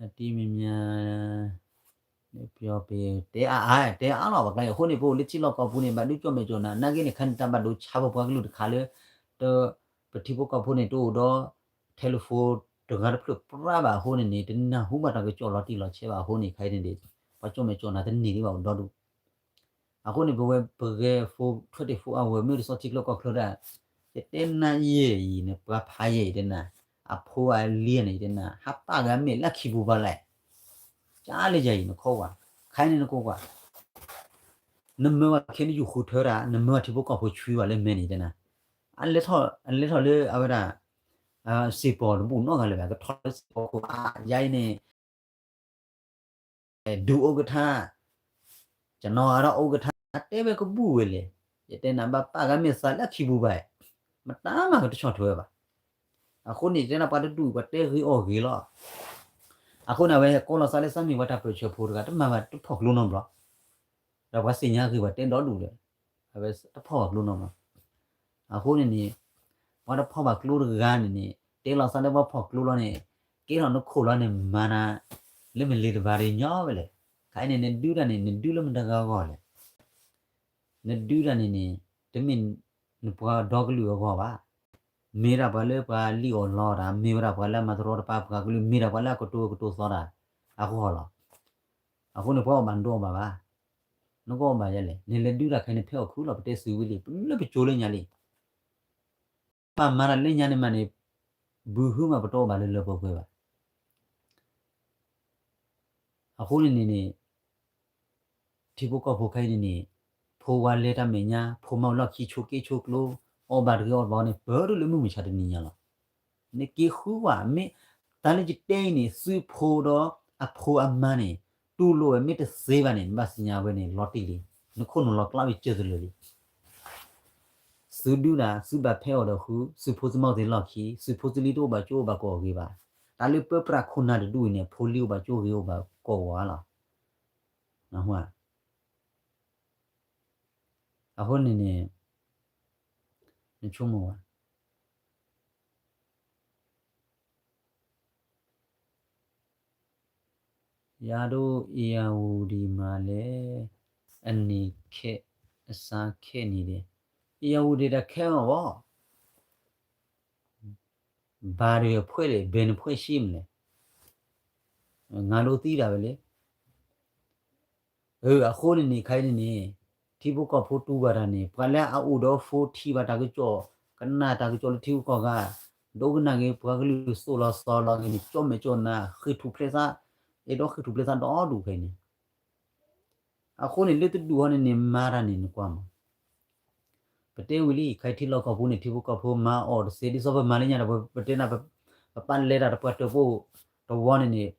အတံၤမံၤမံၤ, ပယီၤပတဲအါအါ တဲအါလီၤဘၣ်ကျါအံၤ, အဃိန့ၣ် ပအိၣ်လၢထံလီၢ်ကီၢ်ပူၤန့ၣ် ဘၣ်ဒုးကၠီၣ်မဲာ်ကၠီၣ်နၤ, နာ်က့န့ၣ် ခါန့ၣ် တၢ်ဘၣ်ဒိဆါပပှၤကလုာ်တခါလၢ တ, ပထံဖိကီၢ်ဖိန့ၣ် တအိၣ်ဒီး telephone တဂၤတဖျၢၣ်ပြၢဘၣ်အဃိန့ၣ်န့ၣ် တနၢ်ဟူဘၣ်တၢ်ကစီၣ်လီၤတံၢ်လီၤဆဲးဘၣ်အဃိန့ၣ် ခဲအံၤန့ၣ် ပှၤကၠီၣ်မဲာ်ကၠီၣ်နၤတန့ၢ်ဒံးဘၣ်အိၣ်ဒီဒူၣ် အဃိန့ၣ် ပဝဲပဂဲၤ phone ထွဲတ့ၢ် phone အဝဲမ့ၢ်တဆီထံချၢကီၢ်ချၢဒၣ်, ယတဲနၤယဲၢ်အံၤန့ၣ် ပှၤဖးယဲၢ်အံၤတဲနၤ, အဖိအလံၤန့ၣ်တဲနၤ ဟးပာ်ဂၤမ့ၢ်လၢခံပူၤဘၣ်လဲၣ်, ကၢ်လၢယၤအံၤနခီဝဲ, ခဲအံၤန့ၣ်နကကွၢ်, နမၢဝဲခဲန့ၣ်ယူၢ်ဃုထၢဒၣ် နမၢထံဖိကီၢ်ဖိဆွံဝဲလၢမဲာ်န့ၣ်တဲနၤ, အလဲၤထီၣ်လၢအဝဲဒၣ် စ့ၢ်ကီးတဘူၣ်နီတဂၤလၢၤဘၣ် ကထီၣ်လၢစ့ၢ်ကီးခိၣ်ဘၣ် ယၤအံၤန့ၣ် ဒုးအိၣ်ကထါ, ကနီၤအါထီၣ်အိၣ်ကထါ, တဲဝဲကဘူၣ်ဝဲလဲၣ်, ယတဲနၤဘၣ်ပာ်ဂၤမ့ၢ်သးလၢအခံပူၤဘၣ်, မတၤမးကတဆီၣ်ထွဲဘၣ်. အဃိန့ၣ် ယတဲနၤပှၤတဒူၣ်ပှၤတဲဂ့ၤအီၣ်ဂ့ၤလီၤ. အဃိန့ၣ် အဝဲဟဲကိးလီၤသးလၢသးမ့ၢ်ပှၤတၢ်ပၢၢ်ဆၢဖိတဂၤ တမၤဘၣ်တဖီၣ်ကျိနီတဘျီ, ဒီးပှၤသ့ၣ်ညါဂ့ၤပှၤတဲဒီဒူၣ်ဒီး အဝဲတဖီၣ်ဘၣ်ကျိနီတဘျီ. အဃိန့ၣ်န့ၣ် ပှၤတဖီၣ်ဘၣ်ကျိတဂၤန့ၣ်န့ၣ် တဲလီၤသးလၢပှၤဖီၣ်ကျိလီၤန့ၣ် ကဲထီၣ်နခိၣ်လီၤန့ၣ် မၤနၤလၢမလ့ၤတဘၣ်ဒီးညီဝဲလဲၣ်. ခဲအံၤန့ၣ် နဒုတၢ်န့ၣ် နဒုလၢမတၤဂၤအဂီၢ်လဲၣ်. နဒုတၢ်န့ၣ်န့ၣ် တမ့ၢ်နပှၤဒီကလုာ်အဂီၢ်ဘၣ်. မ့ၢ်ဝဲဒၣ်ပှၤလၢပှၤလံၣ်အီၣ်လီအီၣ်တၢ်, မ့ၢ်ဝဲဒၣ်ပှၤလၢအမၤတရီတပါပှၤကလုာ်, မ့ၢ်ဒၣ်ပှၤလၢအကတိၤကတိၤသီတၢ်အဂီၢ်လီၤ. အဃိန့ၣ် ပှၤအီၣ်ဘၣ်နတအီၣ်ဘၣ်ဘၣ်, နကအီၣ်ဘၣ်ယဲလဲၣ်. နလဲၤဒုတၢ်ခဲအံၤန့ၣ် ဖဲအီၣ်ခုလီၤ, ပတဲသုးဝံၤလံ, လၢပကိၤလၢညါလံ. ပမၤတၢ်လၢညါန့ၣ်မးန့ၣ် ဘုဟုမးပတအီၣ်ဘၣ်လၢလၢပှဲၤပှဲၤဘၣ်. အဃိန့ၣ်န့ၣ်န့ၣ် ထံဖိကီၢ်ဖိခဲအံၤန့ၣ်န့ၣ် ဖိဝဲလဲၤတၢ်မဲာ်ညါ, ဖိမါဝဲလီၢ်ခံဆိးက့ဆိးကျိ, အီၣ်ဘၣ်တဂ့ၤအီၣ်ဘၣ်န့ၣ် ပၢၢ်တုၤလၢမုၢ်မဆါတနံၤညါလီၤ. နက့ၤဃုကွၢ် မ့ၢ်တၢ်လၢယတဲအံၤန့ၣ် သုးဖိဒီးအဖိအမါန့ၣ် တူၢ်လိာ်ဝဲ မ့ၢ်တသ့ဘၣ်န့ၣ် နဘၣ်သ့ၣ်ညါဝဲန့ၣ် လီၤတံၢ်လံ, နခိၣ်နူာ်လီၤကျါဝံၤကၢၢ်သလၢာ်လံ. သုဒုတၢ် သုဘၣ်ဖဲအီၤဒီးဃု, သုးဖိသုမါအိၣ်သ့ၣ်လီၢ်ခံ, သုးဖိသုလံၤတအိၣ်ဘၣ်ကၠိအိၣ်ဘၣ်ကီၢ်ဂ့ၤဘၣ်. တၢ်လၢပၢပြးခိၣ်နၢ်တဒူၣ်အံၤန့ၣ် ဖိလံၤအိၣ်ဘၣ်ကၠိဂ့ၤအိၣ်ဘၣ်ကီၢ်ဂ့ၤလီၤ. အဃိန့ၣ်န့ၣ် နဆိကမိၣ်ဝဲ ယၤဒိၣ်အ့ၣ်ယၣ်ဝူၤဒံးမးလဲၣ်, အန့ၣ်ခဲ အစါခဲန့ၣ်ဒဲး, အ့ၣ်ယၣ်ဝူၤဒံးတၢ်ခဲအီၤဘၣ်, ဘၣ်ဒီးယဖှဲၣ်လဲၣ်, ဘဲနဖှဲၣ်ဆံးမလဲၣ်, ငါဒိၣ်သံတၢ်ဝဲလဲၣ်. အဃိန့ၣ်န့ၣ် ခဲအံၤန့ၣ်န့ၣ် ထံဖိကီၢ်ဖိတူၢ်ဘၣ်တၢ်န့ၣ် ပှၤလၢအအိၣ်ဒီးဖိထံၣ်ဘၣ်တၢ်ကစီၣ် ကနၣ်တၢ်ကစီၣ်လၢထံဂုၤကီၢ်ဂၤ ဒိကနၣ်က့ၤ ပှၤကလုာ်သိၣ်လီၤသီလီၤက့ၤန့ၣ် ကၠီမဲာ်ကၠီနါ ဃ့ၢ်ထူၣ်ဖျဲးသး, အဲၣ်ဒိးဃ့ၢ်ထူၣ်ဖျဲးသးဒီဒူၣ်ခဲအံၤန့ၣ် အဃိန့ၣ် လၢတဒူၣ်ဟီန့ၣ်န့ၣ် မၤတၢ်န့ၣ် နကွၢ်မး ပတဲဝံၤလံ ခဲအံၤထံလီၢ်ကီၢ်ပူၤန့ၣ် ထံဖိကီၢ်ဖိမၤအီၣ်တသ့ ဒ်သိးပမၤလၢညါဒီး ပတဲနၤ ပပာ်လဲၤတၢ်တပှၢ်တၢၢ်ပအိၣ်တဝီန့ၣ်န့ၣ်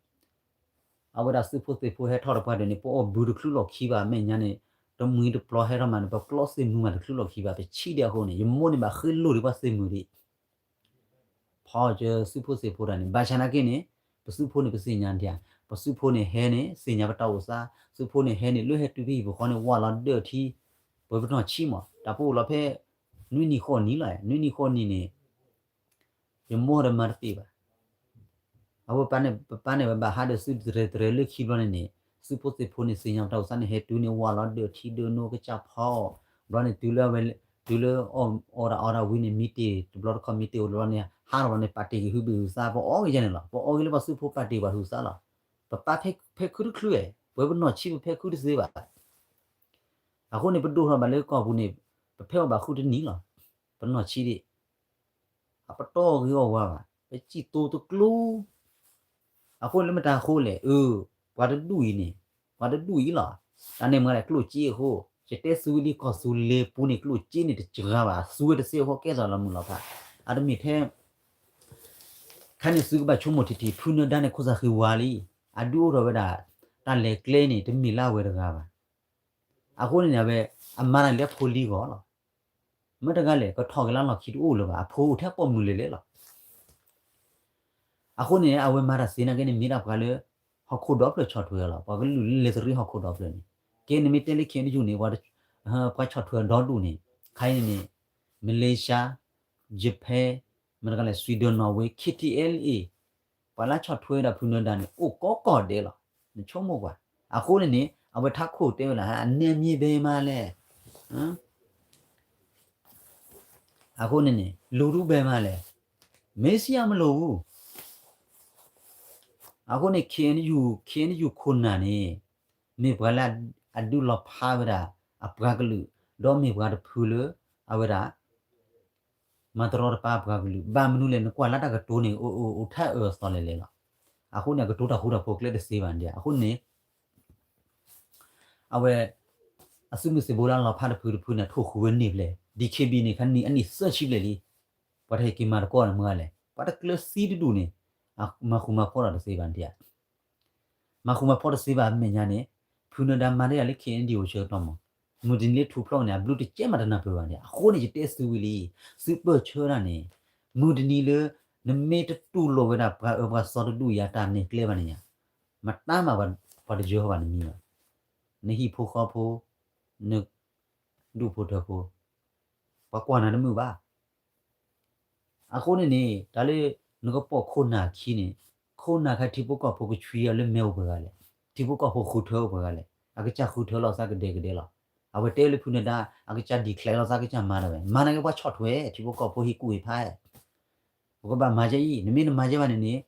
အဝဲဒၣ်သုးဖိသ့ၣ်ဖိဟဲထီၣ်တပှၢ်တၢၢ်န့ၣ် ပအီၣ်ဘုတချုးလီၢ်ခံဘၣ် အမဲာ်ညါန့ၣ် တမှံၤတပျီဟဲထီၣ်မးန့ၣ် ပကျီသ့ၣ်မုၢ်မးတချုးလီၢ်ခံဘၣ် ပဆံးဒံးအဃိန့ၣ် ယမိၢ်န့ၣ်ဘၣ်ဃ့လိၢ်ဒံးပှၤသ့ၣ်မုၢ်ဒံး ဖီကၢသုးဖိသ့ၣ်ဖိတၢ်န့ၣ် ဘၣ်ဆၣ်နာ်က့န့ၣ် ပသုးဖိန့ၣ် ပသ့ၣ်ညါဒံးဧါ, ပသုးဖိန့ၣ်ဟဲန့ၣ် သ့ၣ်ညါပတၢ်အိၣ်သး, သုးဖိန့ၣ်ဟဲန့ၣ် လၢဟဲတုၤဖဲဟံၣ်ပူၤဃီန့ၣ် ဝးလီၤဒၢထံ ပှဲၤပနီၢ်ဆံးမး, တၢ်ပအိၣ်လီၤဖဲ နွံနံၣ်ဃိးနံၣ်လီၤ, နွံနံၣ်ဃိးနံၣ်န့ၣ် ယမိၢ်ဒီးမၤတသ့ဘၣ် အဝဲပၢ်န့ၣ် ပပၢ်န့ၣ်ဝဲဘၣ်ဟးဒီးသုးတရဲၣ်တရဲၣ်လၢခံဘျီန့ၣ်န့ၣ် သုးဖိသ့ၣ်ဖိန့ၣ် သ့ၣ်ညါပတၢ်အိၣ်သးန့ၣ် ဟဲတုၤန့ၣ် ဝးလီၤဒၢထံဒၢနိကစၢ်ဖီအီၣ်, ဘျီန့ၣ် တုၤလၢအဝဲ တုၤလၢအီၣ်တၢ်အီတၢ်ဝံၤန့ၣ် မံတ့ၢ်တဘျီတခီၣ် မံတ့ၢ်အိၣ်တဘျီန့ၣ် ဟးထီၣ်ဘျီန့ၣ် ပာ်တ့ၢ်က့ၤဟုဘ့ၣ်ဟုသါ ပအီၣ်က့ၤယဲန့ၣ်လီၤ, ပအီၣ်က့ၤလၢပှၤသုးဖိပာ်တ့ၢ်ပှၤဟုသါလီၤ, ပပၢ်ဖဲခုတချုး, ပှဲၤပနီၢ်ဆံးပဖဲခုတသ့ဘၣ် အဃိန့ၣ် ပဒိၣ်ထီၣ်ဘၣ်လၢကီၢ်ပူၤန့ၣ် ပဖဲအီၣ်ဘၣ်ဃုတနံၣ်လီၤ, ပနီၢ်ဆံးဒံး အပတီၢ်ဂ့ၤအီၣ်ဝါဘၣ်, ပစံၣ်တိၤတကျိၤ, အဃိန့ၣ်လၢမတၤအဃိလဲၣ်, အၢ, ပှၤတဒူၣ်အံၤန့ၣ်, ပှၤတဒူၣ်အံၤလီၤ, တၢ်န့ၣ်မ့ၢ်ဒၣ်ကျိၣ်စ့အဃိ, ယတဲသုဝံၤလံကီၢ်သူလ့ၤပူၤန့ၣ် ကျိၣ်စ့န့ၣ်တစှၤဘၣ်, သူဝဲတသ့အဃိကဲထီၣ်လီၤမုၢ်လီၤဖး, အတမ့ၢ်ထဲ ခဲန့ၣ်သုကဘၣ်ဆိကမိၣ်ထံထံ ဖုနၢၤဒါန့ၣ်ခိၣ်သးဃံဝါလံ, အဒုးအိၣ်ထီၣ်ဝဲဒၣ် တၢ်လဲၤကျဲန့ၣ် တမ့ၢ်လၢအဝဲတဂၤဘၣ် အဃိန့ၣ်န့ၣ် အဝဲ အမၤတၢ်လၢဖိလံၤဂီၢ်လီၤ. မ့ၢ်တဂၤလဲၣ် ကထီၣ်က့ၤလၢလီၢ်ခံတအိၣ်လၢၤဘၣ် အဖိအိၣ်ထဲပိာ်မုၣ်လၢာ်လၢာ်လီၤ. အဃိန့ၣ် အဝဲမၤတၢ်သ့နာ်က့န့ၣ် မ့ၢ်ဒၣ်ပှၤလၢ ဟီၣ်ခိၣ်ဒီဖျၢၣ်ဆီၣ်ထွဲအီၤလီၤ. ပှၤကလုာ်လၢလဲၤတရံးဟီၣ်ခိၣ်ဒီဖျၢၣ်န့ၣ် ကဲန့ၣ်မ့ၢ်တဲလၢ ခဲအံၤတယူၢ်န့ၣ် ပှၤဆီၣ်ထွဲအီၤဒီဒူၣ်န့ၣ် ခဲအံၤန့ၣ်န့ၣ် Malaysia, Japan, မ့ၢ်တဂၤလဲၣ် Sweden, Norway, K T L A ပှၤလၢဆီၣ်ထွဲဝဲဒၣ်ဖုနၢၤဒါန့ၣ် အိၣ်ကိးကီၢ်ဒဲးလီၤ. နဆိကမိၣ်ကွၢ်. အဃိန့ၣ်န့ၣ် အဝဲထးခိၣ်တဲဝဲဒၣ် အနၢမ့ၢ်ဘဲမးလဲၣ်. အဃိန့ၣ်န့ၣ် လူၤဒူဘဲမးလဲၣ်. မ့ၢ်စံးအမ့ၢ်လိာ်ပူၤ. အဃိန့ၣ် K N U, K N U ခိၣ်နၢ်န့ၣ် မ့ၢ်ပှၤလၢအဒုးလီၤဖးဝဲဒၣ်အပှၤကလုာ်, ဒီးမ့ၢ်ပှၤတဖုလၢ အဝဲဒၣ် မၤတရီတပါအပှၤကလုာ်, ဘၣ်မနုၤလဲၣ် နကွၢ်လၢတၢ်ကတိၤန့ၣ် အိၣ်အိၣ်အိၣ်ထဲအၢသီလဲၣ်လဲၣ်လီၤ. အဃိန့ၣ် အကတိၤတၢ်ဃူတၢ်ဖိးကျဲတသ့ဘၣ်ဒ်. အဃိန့ၣ် အဝဲ အသုးမုၢ်သံၣ်ဘိလၢအလီၤဖးတဖုတဖုန့ၣ် ထိၣ်ဃုာ်ဝဲန့ၢ်ဖျဲၣ်, D K B န့ၣ် ခါနံၣ်အနံၣ်သၢဆံဘျဲၣ်လံ. ပှၤတဟဲက့ၤမၤသကိးန့ၣ်မ့ၢ်ဂ့ၤလဲၣ်, ပှၤတကျၢၤသံတဒူၣ်န့ၣ် မၤဃူမၤဖိးတၢ်တသ့ဘၣ်ဒ်. မၤဃူမၤဖိးတသ့ဘၣ်အမဲာ်ညါန့ၣ် ဖုနၢၤဒါမၤဒ်လဲၣ်လၢ K N D O ဆၢကတီၢ်မး, မုၢ်တနံၤလၢထူၣ်ဖျိးန့ၣ် အဘျုးတကဲမးတနၢ်ပၢၢ်ဘၣ်န့ၣ်. အဃိန့ၣ် ယတဲသုဝံၤလံ, သုပၢၢ်ဆၢတၢ်န့ၣ် မုၢ်တနံၤလၢ နမ့ၢ်တတူၢ်လိာ်ဝဲဒၣ်ပှၤအၢပှၤသီတဒူၣ်အံၤအတၢ်နဲၣ်ကျဲဘၣ်န့ၣ် မတၤမးပှၤတယၢဟီဘၣ်နမံၤဘၣ်. နဟံၣ်ဖိဃီဖိ, နဒူၣ်ဖိထၢဖိ, ပှၤကွၢ်နၤတမုာ်ဘၣ်. အဃိန့ၣ်န့ၣ် တၢ်လၢနကပိာ်ခိၣ်နၢ်အခံန့ၣ်, ခိၣ်နၢ်ခါထံဖိကီၢ်ဖိကဆွံအီၤလၢမဲာ်အိၣ်ပှဲၤဂၤလဲၣ်, ထံဖိကီၢ်ဖိဃုထၢအိၣ်ပှဲၤဂၤလဲၣ်, အကစၢ်ဃုထၢလီၤသးကဒဲကဒဲလီၤ. အဝဲတဲလၢဖုနဒါ အကစၢ် declare လီၤသးကစၢ်မၤတၢ်ဝဲ, မၤနာ်က့ပှၤဆီၣ်ထွဲ ထံဖိကီၢ်ဖိဟံၣ်ကူၣ်ဟံၣ်ဖး ပကဘၣ်မၤကဲအံၤ, နမ့ၢ်နမၤကဲဘၣ်န့ၣ်န့ၣ်,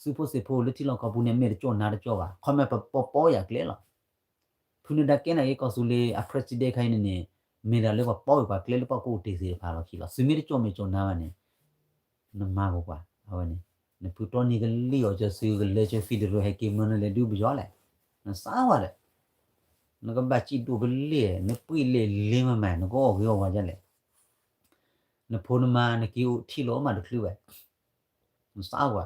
သုးဖိသံၣ်ဖိလၢထံလီၢ်ကီၢ်ပူၤန့ၣ် မ့ၢ်တကၠီၣ်နါတကၠီၣ်ဘၣ်, ခီမ့ၢ်ပပီပီယၤကျဲလီၤ. ဖုနဒါကဲနာ်က့ကီၢ်သူလ့ၤအ president ခါအံၤန့ၣ်န့ၣ်, မ့ၢ်ဒၣ်လၢပှၤပီဝဲပှၤကျဲလၢပှၤကအိၣ်တ့ၢ်သ့ၣ်တဖၣ်လီၤခံလီၤ. သုမ့ၢ်တကၠီၣ်မဲာ်ကၠီၣ်နါဘၣ်န့ၣ်, နမၤကကွၢ်, အဝဲန့ၣ်, နဖုတီနံၤကလံၣ်အီၤကၢၤသုကလဲၤကၢၤ federal ဟဲက့ၤမၢနလဲၤဒုးပယီၤလဲၣ်, နစးဝဲဒီး, နကဘၣ်စံၣ်ဒိၣ်ပလဲၣ်, နပှံၢ်လဲၣ်လ့မၤမၤ နကအီၣ်ဂ့ၤအီၣ်ဝါဒ်လဲၣ်, နဖိနမါနက့ၤအိၣ်ထံၣ်လီၤမးတချုးဘၣ်, နစးဝဲ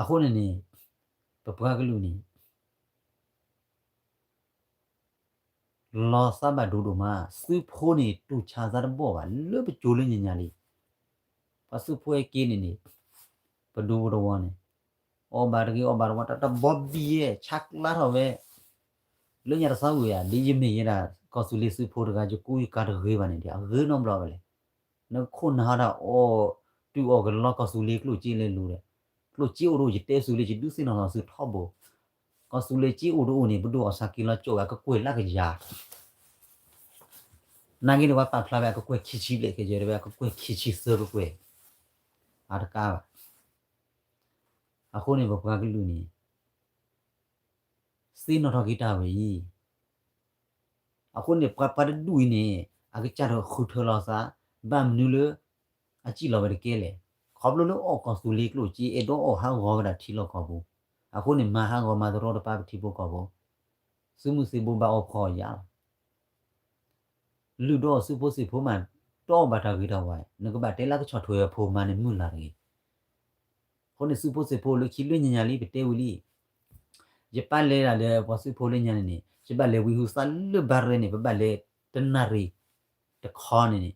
အဃိန့ၣ်န့ၣ်, ပပှၤကလုာ်န့ၣ်, လီၤသးဘၣ်ဒိဒိၣ်မး, သုးဖိန့ၣ်တူၢ်ဆါသးတဘီၣ်ဘၣ်, လၢပကၠိလၢညါညါလံ, ပှၤသုးဖိဟဲက့ၤန့ၣ်န့ၣ်, ပဒူပတဝီၤန့ၣ်, အီၣ်ဘၣ်တဂ့ၤအီၣ်ဘၣ်တဝီၤ တၢ်တဘီဘံယဲၢ် ဆါကျါထီၣ်ဝဲ, လၢညါတသီဝံၤဧါ ဒ်ယမ့ၢ်ယဲဒၣ် ကီၢ်သူလ့ၤသုးဖိတဂၤ ယကူယကၤတဂ့ၤဘၣ်န့ၣ်ဒီး အဂ့ၤနီတဘျီဘၣ်လဲၣ်. နခိၣ်နၢ်ဟီဒၣ်အီၣ်တုၤအီၣ်ကလီကီၢ်သူလ့ၤကျိၣ်စ့လဲၤလူၤဒီး, ကျိၣ်စ့အိၣ်တအိၣ်ယတဲသုလၢယဒုးသ့ၣ်နီၣ်ထီၣ်သုထီဘိ, ကီၢ်သူလ့ၤစ့အိၣ်တအိၣ်န့ၣ် ပဒိၣ်အီၣ်ဆၣ်က့ၤလီၤကၠိဝဲအကကွဲၢ်လၢကယၤ နာ်က့န့ၣ် ပှၤပာ်ဖျါဝဲအကကွဲၢ်ခံဆံဘျဲၣ် ကယဲၢ်တဝဲအကကွဲၢ်ခံဆံသၢကကွဲၢ်, အတကးဘၣ်. အဃိန့ၣ် ပပှၤကလုာ်န့ၣ် သ့ၣ်နီၣ်ထီၣ်က့ၤတၢ်ဝဲအံၤ, အဃိန့ၣ် ပှၤပှၤတဒူၣ်အံၤန့ၣ် အကစၢ်တဃုထၢလီၤသး, ဘၣ်မနုၤလၢ အစံၣ်လီၤဝဲတကဲလဲၣ်. ခီဖျိလၢအီၣ်ကီၢ်သူလ့ၤကျိၣ်စ့ အဲၣ်ဒိးအီၣ်ဟးဂီၤဝဲဒၣ်ထံလီၢ်ကီၢ်ပူၤ, အဃိန့ၣ် မၤဟးဂီၤမၤသရီတပၢ်ပထံဖိကီၢ်ဖိ, သုးမုၢ်သံၣ်ဘိဘၣ်အီၣ်ဖှီၣ်အီၣ်ယာ်လီၤ. လုၢ်ဒိၣ်အီၣ်သုးဖိသံၣ်ဖိမး, တအီၣ်ဘၣ်တၢ်ဂ့ၤတၢ်ဝါ, နကဘၣ်တဲလၢကဆီၣ်ထွဲအဖိမါန့ၣ်မုၢ်လၢ်တဂ့ၤ. အဃိန့ၣ် သုးဖိသံၣ်ဖိလၢခံလၢညါညါလံ ပတဲဝံၤလံ, ယပၢ်လဲၤဒၣ်ဒီးပှၤသုးဖိလၢညါန့ၣ်န့ၣ် ယဘၣ်လဲၤဝံဟုသၣ်လၢဘါရဲန့ၣ် ပဘၣ်လဲၤတနၣ်ရံၣ်တခီန့ၣ်န့ၣ်,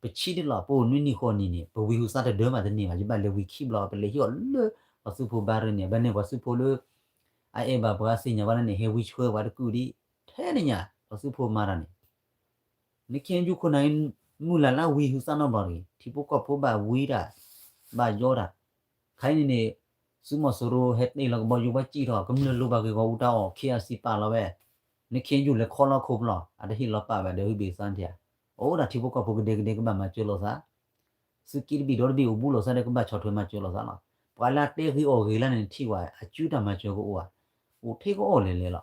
ပဆံးဒ်လီၤ ပအိၣ်နွံနံၣ်ဃိးနံၣ်န့ၣ် ပဝံဟုသၣ်တဒၢမးတန့ၢ်ဘၣ်, ယဘၣ်လဲၤဝံခံဘျီ ပလဲၤဟံၣ်အီၤလၢ ပှၤသုးဖိဘါရဲန့ၣ် ဘၣ်န့ၣ်ပှၤသုးဖိလၢ အအဲၣ်ဘၣ်ပှၤသ့ၣ်ညါဘၣ်န့ၣ် ဟဲဝံဆှၢပှၤတကုာ်ဒံး, ထဲန့ၣ်ညါ ပှၤသုးဖိမၤတၢ်န့ၣ် နခ့ယူၢ်ခိၣ်နၢ်အံၤ မုၢ်လၢ်လၢဝံဟုသၣ်နီတဘျီတဂ့ၤ, ထံဖိကီၢ်ဖိဘၣ်ဝံတၢ်, ဘၣ်ယီတၢ်, ခဲအံၤန့ၣ်န့ၣ် သုးမီၤစိရိၤဟဲတ့ၢ်လီၤကဘီယူၤဘၣ်စံၣ်ထီၣ် ကမျၢၢ်လိၣ်ဘၣ်ဂ့ၢ်ဂီၢ်အူတၢ်အီၣ် ခ့အစံပာ်လီၤဝဲ, နခ့ယူၢ်လဲၤခီလီၤခိၣ်ဘျီ အတဟ့ၣ်လီၤပာ်ဘၣ်ဒီးဟုဘ့ၣ်သါထံဧါ, အိၣ်ဒၣ်ထံဖိကီၢ်ဖိကဒဲကဒဲကဘၣ်မၤစၢၤလိာ်သး သုးက့တဘ့ၣ်ဒီတဘ့ၣ်အိၣ်ဘူးလိာ်သးဒီးကဘၣ်ဆီၣ်ထွဲမၤစၢၤလိာ်သးလီၤ. ပှၤလၢအတဲဂ့ၤအီၣ်ဂ့ၤလၢန့ၣ်ထံၣ်ဝဲ အစုတၢ်မၤစၢၤကအိၣ်ဧါ, အိၣ်ထဲကအိၣ်လဲၤလဲၤလီၤ.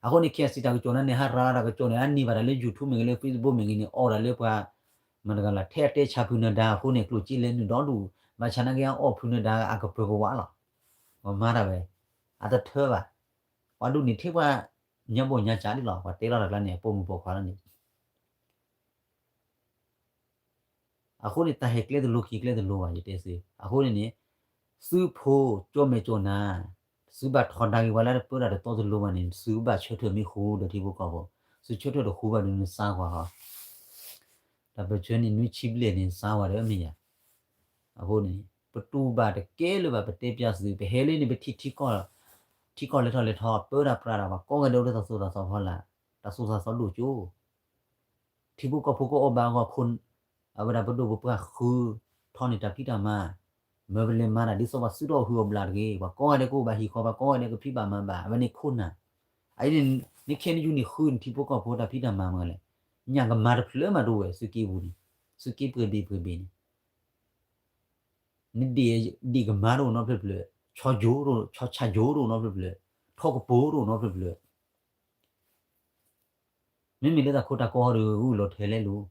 အဃိန့ၣ် ခ့အစံတၢ်ကစီၣ်န့ၣ် ဟးရၤတၢ်ကစီၣ်န့ၣ် အန့ၢ်ဘၣ်တၢ်လၢ YouTube မ့ၢ်ဂ့ၤလၢ Facebook မ့ၢ်ဂ့ၤန့ၣ် အီၣ်ဒၣ်လၢပှၤ မတၤတဂၤလဲၣ် ထဲအတဲဆါဖုနဒါအဃိန့ၣ် ကျိၣ်စ့လဲၤနုာ်ဒီဒူၣ်, ဘၣ်ဆၣ်နာ်က့အီၣ်ဖုနဒါအကပၢၤကဝါလီၤ. ပှၤမၤတၢ်ဝဲ အတထၢဘၣ်. ပှၤဒိၣ်န့ၣ်ထဲပှၤညါဘိၣ်ညါစးဒ်လီၤ, ပှၤတဲလီၤတၢ်ကျါန့ၣ် အပိာ်မုၣ်ပိာ်ခွါလီၤန့ၣ် အဃိန့ၣ် တၢ်ဟဲကျဲတလိၤခံကျဲတလိၤဘၣ် ယတဲသု. အဃိန့ၣ်န့ၣ် သုးဖိကၠီၣ်မဲာ်ကၠီၣ်နါ, သုဘၣ်ထီဒါက့ၤပှၤလၢတပၢတၢ်တတီတလိၤဘၣ်န့ၣ် သုကဘၣ်ဆၢထၢၣ်မ့ၢ်ဃူဒီးထံဖိကီၢ်ဖိ, သုဆၢထၢၣ်တဃူဘၣ်ဒီးနစါကွၢ်ဃီ တၢ်ပၢၢ်ဆၢန့ၣ်နွံဆံဘျဲၣ်န့ၣ် နစါဝဲဒီးမ့ၢ်ယၤ. အဃိန့ၣ် ပတူၢ်ဘၣ်တကဲလၢၤဘၣ် ပတဲပျးသု, ပဟဲလၢန့ၣ် ပထံၣ်ထံကီၢ်, ထံကီၢ်လဲၤထီၣ်လဲၤထီ ပၢတၢ်ပြးတၢ် ပှၤကိးဂၤဒဲးအိၣ်လၢတၢ်သိၣ်တၢ်သီဖီလာ်, တၢ်သိၣ်တၢ်သီဒိၣ်ကၠိ ထံဖိကီၢ်ဖိကအီၣ်ဘၣ်အဂီၢ်ခိၣ်, အဝဲဒၣ်ပဒိၣ်ပပှၢ်ဃုထီၣ်န့ၢ်တၢ်ဖံးတၢ်မၤ, မၢပလဲၤမၤတၢ်ဒ်သိးပှၤစုထီၣ်ဟုၣ်အီၣ်ဘျးတဂ့ၤ, ပှၤကိးဂၤဒဲးကအိၣ်ဘၣ်ဟံၣ်ဃီ, ပှၤကိးဂၤဒဲးကဖံးဘၣ်မၤဘၣ်, အဝဲန့ၣ်ခိၣ်နၢ်, အအံၤန့ၣ် နခ့နယူၢ်န့ၣ်ဃုန့ၣ် ထံဖိကီၢ်ဖိတၢ်ဖံးတၢ်မၤမ့ၢ်လဲၣ်, ညၣ်ကမၤတဖျၢၣ်မးတအိၣ်ဝဲ သုးက့ပူၤန့ၣ်, သုးက့ပှဲၤဘ့ၣ်ပှဲၤဘ့ၣ်န့ၣ် နဒံၣ်ဒံၣ်ကမၤတအိၣ်နီတဖျၢၣ်ဖျၢၣ်, ဆီကၠိတအိၣ်, ဆီဆၣ်ကၠိတအိၣ်နီတဖျၢၣ်ဖျၢၣ်, ထီကပိၤတအိၣ်နီတဖျၢၣ်ဖျၢၣ်, မ့မ့ၢ်လၢတၢ်ခိတၢ်ကီဟီဒီးဂုာ်လီၤထဲလဲၣ်လိၤ,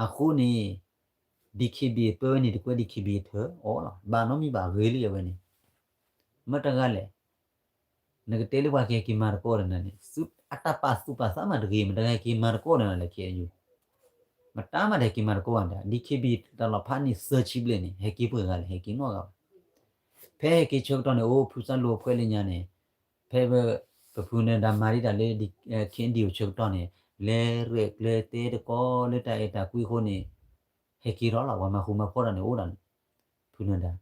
အဃိန့ၣ် DKBA ပၢဝဲန့ၣ်တကွဲ DKBA ထၢအီၤလီၤ, ဘၣ်နီတမံၤဘၣ်ဂ့ၤလံအဝဲန့ၣ်, မ့ၢ်တဂၤလဲၣ် နကတဲလၢပှၤကဟဲက့ၤမၤသကိးဒီးနၤန့ၣ်, အတၢ်ပာ်သူၣ်ပာ်သးမးတဂ့ၤ, မတၤဟဲက့ၤမၤသကိးဒီးနၤလဲၣ် ခ့ယုၢ်, မတၤမးတဟဲက့ၤမၤသကိးဘၣ်ဒၣ်, DKBA တၢ်လီၤဖးန့ၣ်သၢဆံဘျဲၣ်န့ၣ် ဟဲက့ၤပှဲၤဂၤလဲၣ်, ဟဲက့ၤနီတဂၤဘၣ်. ဖဲဟဲက့ၤဆၢကတီၢ်န့ၣ် အိၣ်ဖုစၢ်လိာ်အဖှဲၣ်လၢညါန့ၣ်, ဖဲပဖုနဒါမၤဒံးတၢ်လၢ KNDO ဆၢကတီၢ်န့ၣ်, လဲၤရဲၣ်ကျဲၤတဲတကိးလၢတၢ်အဲၣ်တၢ်ကွံအဃိန့ၣ် ဟဲက့ၤထီၣ်လီၤ ပှၤမၤဃူမၤဖိးတၢ်န့ၣ်အိၣ်ဒၣ်န့ၣ်, ဖုနၢၤဒါ ခ့ၣ်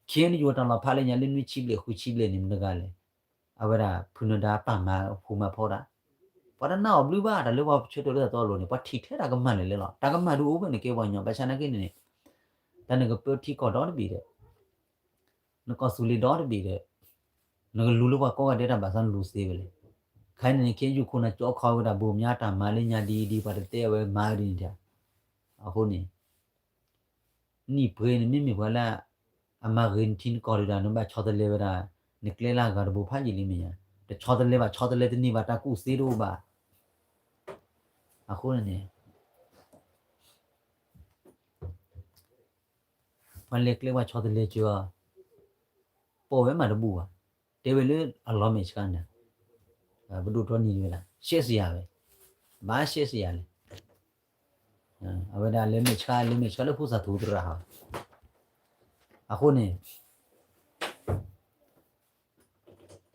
အဲၣ်ယူၣ်တၢ်လီၤဖးလၢညါလၢနွံဆံဘျဲၣ်ဃုဆံဘျဲၣ်န့ၣ် မတၤတဂၤလဲၣ်, အဝဲဒၣ်ဖုနၢၤဒါပာ်မၤဃူမၤဖိးတၢ်, ပှၤတနာ်အီၤဘျုးဘၣ် တၢ်လၢပှၤဆၢထၢၣ်လၢတၢ်တီအလိၤန့ၣ် ပှၤထံၣ်ထဲတၢ်ကမၣ်လၢာ်လဲၣ်လီၤ တၢ်ကမၣ်ဒုးအိၣ်ဖဲန့ၣ်ကဲပှၤကညီ ဘၣ်ဆၣ်နာ်က့န့ၣ်န့ၣ်, တၢ်နကပၢထံကီၢ်ဒီတဘ့ၣ်ဒီး နကီၢ်သူလ့ၤဒီတဘ့ၣ်ဒီး နကလူၤလၢပှၤကိးဂၤဒဲးတၢ်ဘၣ်ဆၣ်နလူၤသ့ဝဲလဲၣ်, ခါအံၤန့ၣ် ခ့ၣ်အဲၣ်ယူၣ်ခိၣ်နၢ်ကၠီခီဝဲဒၣ် ဘိၣ်မၠါတၢ်မၤလၢညါဒ်အံၤဒ်အံၤ ပှၤတတဲဝဲမၤဝဲဒ်န့ၣ်တၢ်, အဃိန့ၣ် နံၣ်ပှဲၤန့ၣ် မ့မ့ၢ်ပှၤလၢ အမၤဂ့ၤနထံနကီၢ်ဒုးဒၣ် နဘၣ်ဆီတလဲဝဲဒၣ် နကျဲလၢအဂၤတဘိဖးယံာ်လံမ့ၢ်ဧါ, တဆီတလဲဘၣ် ဆီတလဲတန့ၢ်ဘၣ် တၢ်ကူၣ်သ့တအိၣ်ဘၣ်, အဃိန့ၣ်န့ၣ် ပှၤလဲၤကျဲပှၤဆီတလဲကၢအီၤ, ပိာ်ဝဲမးတဘူၣ်ဘၣ်, တဲဝဲလၢအလီၤမဲာ်ဆှးနၤ, ပဒိၣ်ထီနံၤဝဲဒၣ် ရှဲစယၤဝဲ, ဘၣ်ရှဲစယၤလဲၣ်, အဝဲဒၣ်လဲၤမဲာ်ဆှး လဲၤမဲာ်ဆှးလၢဖိသၣ်ထူသရၣ်ဟီ, အဃိန့ၣ်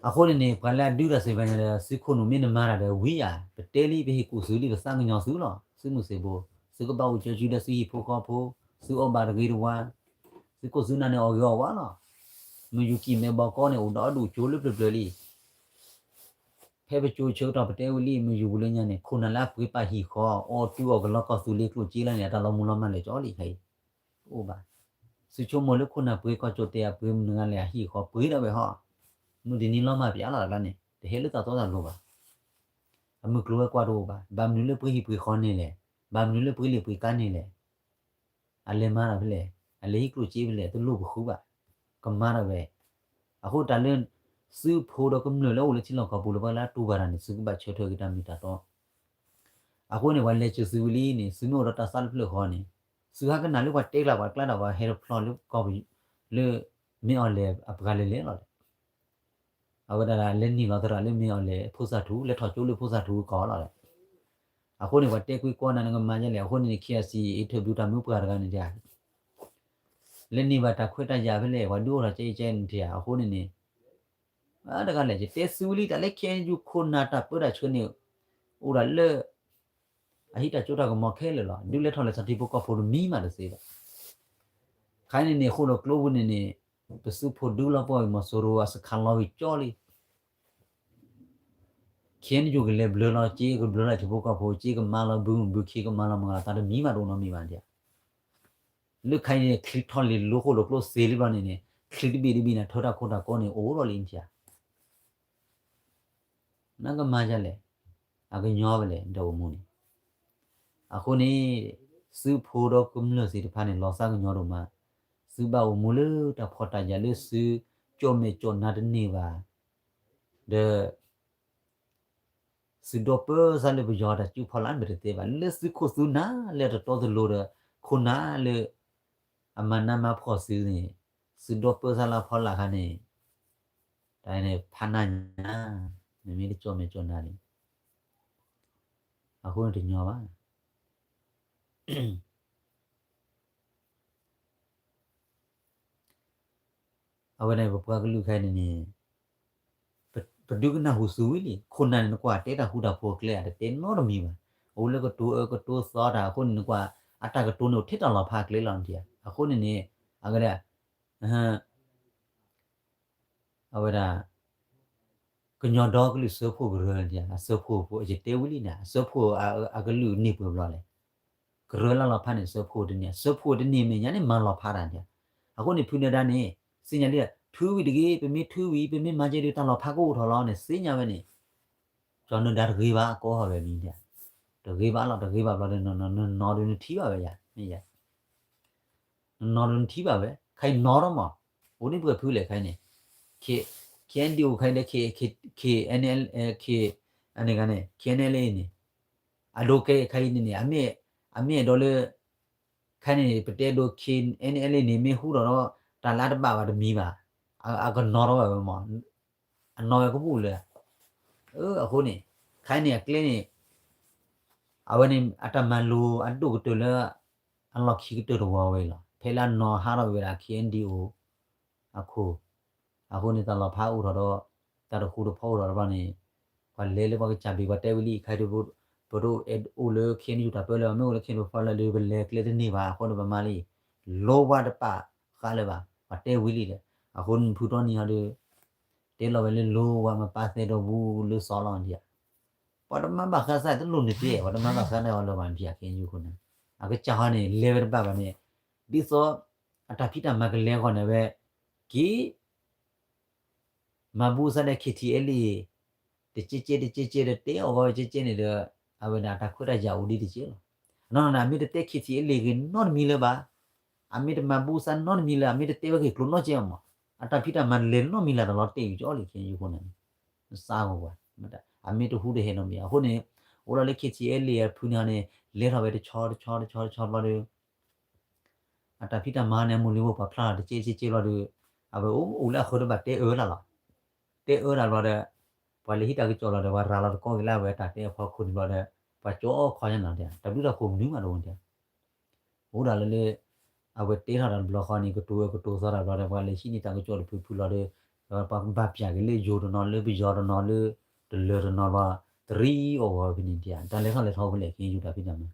အဃိန့ၣ်န့ၣ် ပှၤလၢအဒုးတၢ်စံးဘၣ်ညါဒီး သုးခိၣ်နူာ်မ့ၢ်နမၤတၢ်ဒီးဝံၤဧါ, ပတဲလံ ပဟ့ၣ်ကူၣ်သုလံ ပသးကညီၤသုလီၤ, သုမုၢ်သံၣ်ဘိ, သုကဘၣ်အိၣ်ကၠီစုဒီးသုဟံၣ်ဖိဃီဖိ, သုအီၣ်ဘၣ်တဂ့ၤတဝါ, သုခိၣ်သုနၢ်န့ၣ်အီၣ်ဂ့ၤအီၣ်ဝါလီၤ, မ့ၢ်ယူၤကံၣ်မဲဘီကီန့ၣ် အိၣ်ဒီးအဒူၣ်ကၠိလၢပျၢၤပျၢၤလံ ဖဲပကၠိဆၢကတီၢ်ပတဲဝံၤလံ မ့ၢ်ယူၤပူၤလၢညါန့ၣ် ခိၣ်နၢ်လၢအပှ့ၤပာ်ဟံၣ်ဃီ အီၣ်တူၢ်အီၣ်ကလီကီၢ်သူလ့ၤကျိၣ်စ့လၢန့ၣ် အတၢ်လီၤမုၢ်လီၤမၢ်လဲၣ်ကၠီလံခဲအံၤ, အိၣ်ဘၣ်, သုဆိကမိၣ်လၢခိၣ်နၢ်ပှ့ၤကီၢ်ကၠိၣ်တဲာ်အပှ့ၤမနုၤဂၤလဲၣ်အဟံၣ်ဃီပှ့ၤဒၣ်ဝဲဟီ, မုၢ်တနံၤလီၤမၢ်ပၠးလီၤတၢ်ကျါန့ၣ် တဟဲလၢတၢ်တီတၢ်လိၤဘၣ်, အမုၢ်ကျိၤဝဲၤကွာ်တအိၣ်ဘၣ်, ဘၣ်မနုၤလၢပှ့ၤဟံၣ်ပှ့ၤဃီန့ၣ်လဲၣ်, ဘၣ်မနုၤလၢပှ့ၤလံာ်ပှ့ၤကါန့ၣ်လဲၣ် အလဲၤမၤတၢ်ဖဲလဲၣ်, အလဲၤဟံးကျိၣ်စ့ဖဲလဲၣ် တလိၣ်ပဃုဘၣ်, ကမၤတၢ်ဝဲ, အဃိတၢ်လၢ သုးဖိဒီးကမျၢၢ်လၢအအိၣ်လၢထံလီၢ်ကီၢ်ပူၤလၢပှၤလၢအတူၢ်ဘၣ်တၢ်န့ၣ် သုကဘၣ်ဆၢထၢၣ်က့ၤတၢ်မ့ၢ်တၢ်တီ, အဃိန့ၣ် ပှၤလဲၤစၢၤသုဝံၤလံန့ၣ် သုမ့ၢ်အိၣ်ဒီးတၢ်သးတဖျၢၣ်ဃီန့ၣ်, သုဟးကနၣ်လၢပှၤတဲကျါပှၤကျါဒီးပှၤဟဲတဖျီလၢကီၢ်ပူၤ, လၢ မ့ၢ်အီၤလဲၣ်အပှၤလဲၤလဲၣ်လီၤဒီး အဝဲဒၣ်လဲၤနုာ်လီၤသရၣ်လၢမ့ၢ်အီၤလဲၣ်ဖိသၣ်ထူ လဲၤထီၣ်ကၠိလၢဖိသၣ်ထူကီၢ်လီၤဒီး, အဃိန့ၣ် ပှၤတဲကွံာ်ကွီၢ်နၤနကမၤယဲလဲၣ် အဃိန့ၣ် KIC interview တၢ်မုၢ်ပှၢ်တဂၤန့ၣ်တၢ် လဲၤန့ၢ်ဘၣ်တၢ်ခွဲးတၢ်ယာ်ဖဲလဲၣ် ပှၤဒုးအိၣ်ထီၣ်ကဲအံၤကဲန့ၣ်တၢ် အဃိန့ၣ်န့ၣ် တဂၤလဲၣ် ယတဲသုဝံၤလံ တၢ်လၢ ခ့ၣ်အဲၣ်ယူၣ်ခိၣ်နၢ်တၢ်ပၢတၢ်ဆှၢန့ၣ် အိၣ်ဒၣ်လၢ အဟံးတၢ်စိတၢ်ကမီၤခဲလၢာ်လီၤ. ဒုးလဲၤထီၣ်လဲၤထီၣ်ထံဖိကီၢ်ဖိတမံၤမးတသ့ဘၣ်. ခဲအံၤန့ၣ်န့ၣ် ဃိၣ်လီၤကျိပူၤန့ၣ်န့ၣ် ပသုးဖိဒုးလီၤပှီၢ်ဝံၤမီၤစိရိၤအစခါလီၤဝံၤကၠီလံ ခ့ၣ်အဲၣ်ယူၣ်ကလဲၤဘျၢလီၤက့ ကဘျၢလီၤထံဖိကီၢ်ဖိ က့ကမၤလီၤဘုမုၢ်ဘုခ့ ကမၤလီၤမုၢ်ဂၤလီၤ တၢ်တမံၤမးတအိၣ်နီတမံၤဘၣ်ဒၣ်. လၢခဲအံၤန့ၣ် ချံထီၣ်လံၤလိဃိၣ်လိာ်ကျိသ့လံဘျီန့ၣ်န့ၣ် ချံတဘ့ၣ်တဘ့ၣ်န့ၣ် ထၢတၢ်ခိတၢ်ကိးန့ၣ် အိၣ်လီၤလံနထံၣ်ဧါ နကမၤဒ်လဲၣ်, အကညီဖဲလဲၣ် ဒီးအိၣ်မူန့ၣ်. အဃိန့ၣ် သုးဖိဒီးကမျၢၢ်သ့ၣ်တဖၣ်န့ၣ် လီၤသးကညီၤဒိၣ်မး, သုဘၣ်အိၣ်မူလၢတၢ်ဖှီၣ်တၢ်ယာ်လၢသုကၠီၣ်မဲာ်ကၠီၣ်နါတန့ၢ်ဘၣ်, ဒီး သုဒီပုၢ်သးလၢပယီၤတၢ်စုဖီလာ်မ့ၢ်တသ့ဘၣ်, လၢသုခိၣ်သုနၢ်လၢတတီတလိၤဒီး ခိၣ်နၢ်လၢ အမၤနးမၤဖှီၣ်သုန့ၣ်, သုဒီပုၢ်သးလၢဖီလာ်ခါန့ၣ်, တၢ်န့ၣ်ဖးနးညါ, နမ့ၢ်တကၠီၣ်မဲာ်ကၠီၣ်နါန့ၣ်, အဃိန့ၣ်တညီဘၣ်. အဝဲန့ၣ်ပပှၤကလုာ်ခဲအံၤန့ၣ်န့ၣ် ပဒုးကနၣ်ဟူသုဝံၤလံ, ခိၣ်နၢ်န့ၣ် နကွၢ်တဲတၢ်ဃူတၢ်ဖိးအကျဲဧါ, တတဲနီတမံၤဘၣ်. အိၣ်လၢကတိၤအၢကတိၤသီတၢ်အဃိန့ၣ် နကွၢ် အတၢ်ကတိၤန့ၣ်အိၣ်ထဲတၢ်လီၤဖးအကျဲလီၤနထံၣ်ဧါ. အဃိန့ၣ်န့ၣ် အဝဲဒၣ် အဝဲဒၣ် ကညီဒီကလုာ်စၢဖှိၣ်ကရၢန့ၣ် အစၢဖှိၣ်ဖိ ယတဲဝံၤလံန့ၣ် အစၢဖှိၣ်အကလုာ်န့ၢ်ပှဲၤဘျီလဲၣ်. ကရၢလၢလီၤဖးန့ၣ် စၢဖှိၣ်တန့ၢ်, စၢဖှိၣ်တန့ၢ်မဲာ်ညါန့ၣ် မၤလီၤဖးတၢ်န့ၣ်. အဃိန့ၣ် ဖုနၢၤဒါန့ၣ် သ့ၣ်ညါလံ ထုးဝံၤတဂ့ၤ, ပမ့ၢ်ထုးဝံၤ ပမ့ၢ်မၤကဲဒုးတၢ်လီၤဖးကအိၣ်ထီၣ်လီၤန့ၣ် သ့ၣ်ညါဝဲန့ၣ် ကၠီနၢၤဒါတဂ့ၤဘၣ် ကိးဟီၣ်ဝဲမံၤန့ၣ်, တဂ့ၤဘၣ်လီၤ တဂ့ၤဘၣ်ဘျီဒီး နနီၤဒုးနထံၣ်ဘၣ်ဝဲယၤ, မ့ၢ်ယၤ နနီၤဒုးနထံၣ်ဘၣ်ဝဲ ခဲအံၤနီၤထီၣ်မး, အိၣ်န့ၣ်ပှဲၤဖုလဲၣ်ခဲအံၤန့ၣ်, KNDO ခဲအံၤဒီး K, KNL, K, အန့ၣ်ဂၤန့ၣ် KNLA န့ၣ်, အဒိခဲအံၤခဲအံၤန့ၣ်န့ၣ် အမ့ၢ်အဲၣ်ဒိးလၢ ခဲအံၤန့ၣ် ပတဲဒိး KNLA န့ၣ် မ့ၢ်ဟူထီၣ်ဒီး တၢ်လၢအတဘၣ်ဘၣ်တမံၤဘၣ်, အကနီၤထီၣ်ဝဲမး, အနီၤဝဲကဘူၣ်လၢ အဃိန့ၣ် ခဲအံၤန့ၣ် အကျဲန့ၣ် အဝဲန့ၣ် အတၢ်မၤလိအဒိၣ်ကတၢၢ်လၢ အလီၢ်ခံကတၢၢ်တဝီဝဲလီၤ. ဖဲလၢအနီၤဟးထီၣ်ဝဲဒၣ် KNDO အခိၣ်, အဃိန့ၣ် တၢ်လီၤဖးအိၣ်ထီၣ်ဒီး တၢ်တဃူတဖိးအိၣ်ထီၣ်တဘျီန့ၣ် ပှၤလဲၤလၢပှၤကစၢ်ဘ့ၣ် ပှၤတဲဝံၤလံ ခဲအံၤ ပတအိၣ်လၢ KNU တၢ်ပၢလၢၤဘၣ်, မ့ၢ်အိၣ်လၢ KNU တၢ်ပၢလၢၤဒီး ပလဲၤကျဲတန့ၢ်ဘၣ်အဃိန့ၣ် ပမၤလံ, လိဝါတပာ်ဃာ်လၢၤဘၣ်, ပှၤတဲဝံၤလံဒီး, အဃိန့ၣ် ဖုတီနံၤဟီဒီး တဲလီၤဝဲလၢလိဝါမပာ်သဲဒီးဘူးလၢစီၤလီၤဒံးဧါ, ပှၤတမၤဘၣ်ဃးစၢ်တလိၣ်န့ၣ်သ့, ပှၤတမၤဘၣ်ဃးန့ၢ်အီၤလၢၤဘၣ်ဒံးဧါ KNU ခိၣ်နၢ်, အကစၢ်ဟီန့ၣ် လဲၤဝဲတဘၣ်ဘၣ်န့ၣ်, ဒ်သိး အတၢ်ဖံးတၢ်မၤကလဲၤအဂီၢ်န့ၣ်ဝဲ, က့ၤ မၤဘူစါဒီး KTLA တကဲကဲတကဲကဲဒီး တဲအီၣ်ဂီၢ်ကဲကဲန့ၣ်ဒီး အဝဲဒၣ်တၢ်ခွဲးတၢ်ယာ်အိၣ်ဒံးတကဲလီၤ. အနီၢ်နီၢ်န့ၣ် အမ့ၢ်တတဲ KTLA ဂ့ၤနီတမံၤလၢၤဘၣ်, အမ့ၢ်တမၤဘူစါနီတမံၤလၢၤ, အမ့ၢ်တတဲဝဲဂ့ၢ်ကျိၤနီတကဲမး, အတၢ်ဖံးတၢ်မၤလဲၤနီတမံၤလၢၤတလီၤတဲာ်ကၠီလံ KNU ခိၣ်နၢ်န့ၣ်, နစးဂီၢ်ပှၤ, အမ့ၢ်တဟူတဟဲနီတမံၤ, အဃိန့ၣ် အိၣ်လီၤလၢ KTLA အဖုန့ၣ်န့ၣ် လဲၤထီၣ်ဝဲတဆီတဆီတဆီတဆီဘျီဒီး အတၢ်ဖံးတၢ်မၤန့ၣ် အမိၢ်လံၤဝဲပှၤဖျါထီၣ်တကဲကဲကဲဘျီဒီး, အဝဲအိၣ်လၢအဃၢၤတဘၣ်တဲအၢလၢ်လီၤ. တဲအၢတၢ်ဘျီဒီး, ပှၤလဲၤဟံးတၢ်ကစီၣ်လီၤဒီး ပှၤရၤလီၤတကီၢ်က့ၤလၢအဝဲအတၢ်တဲအဖီခိၣ်န့ၣ်ဘျီဒီး, ပှၤကၠီအီၣ်ခီညါနီၤ, တၢ်ဘျုးတၢ်ဖှိၣ်မနုၤမးတအိၣ်န့ၣ်, အိၣ်ဒၣ်လၢလၢ အဝဲတဲထီၣ်တၢ်တဘျီဃီန့ၣ် ကတိၤဝဲကတိၤသီတၢ်ဘျီဒီး ပှၤလဲၤဟံးန့ၢ်တၢ်ကစီၣ်တဖုဖုလီၤဒီး, ပှၤဘၣ်ပၠးက့ၤလၢယိၤတနီၤ လၢပယီၤတနီၤ လၢတလၢၤတနီၤဘျီ, တရံးအီၣ်ဂီၤဖဲန့ၣ်ဒံးဧါ, တၢ်လဲၤထီၣ်လဲၤထီဖဲလဲၣ် KNU တၢ်ဖံးတၢ်မၤ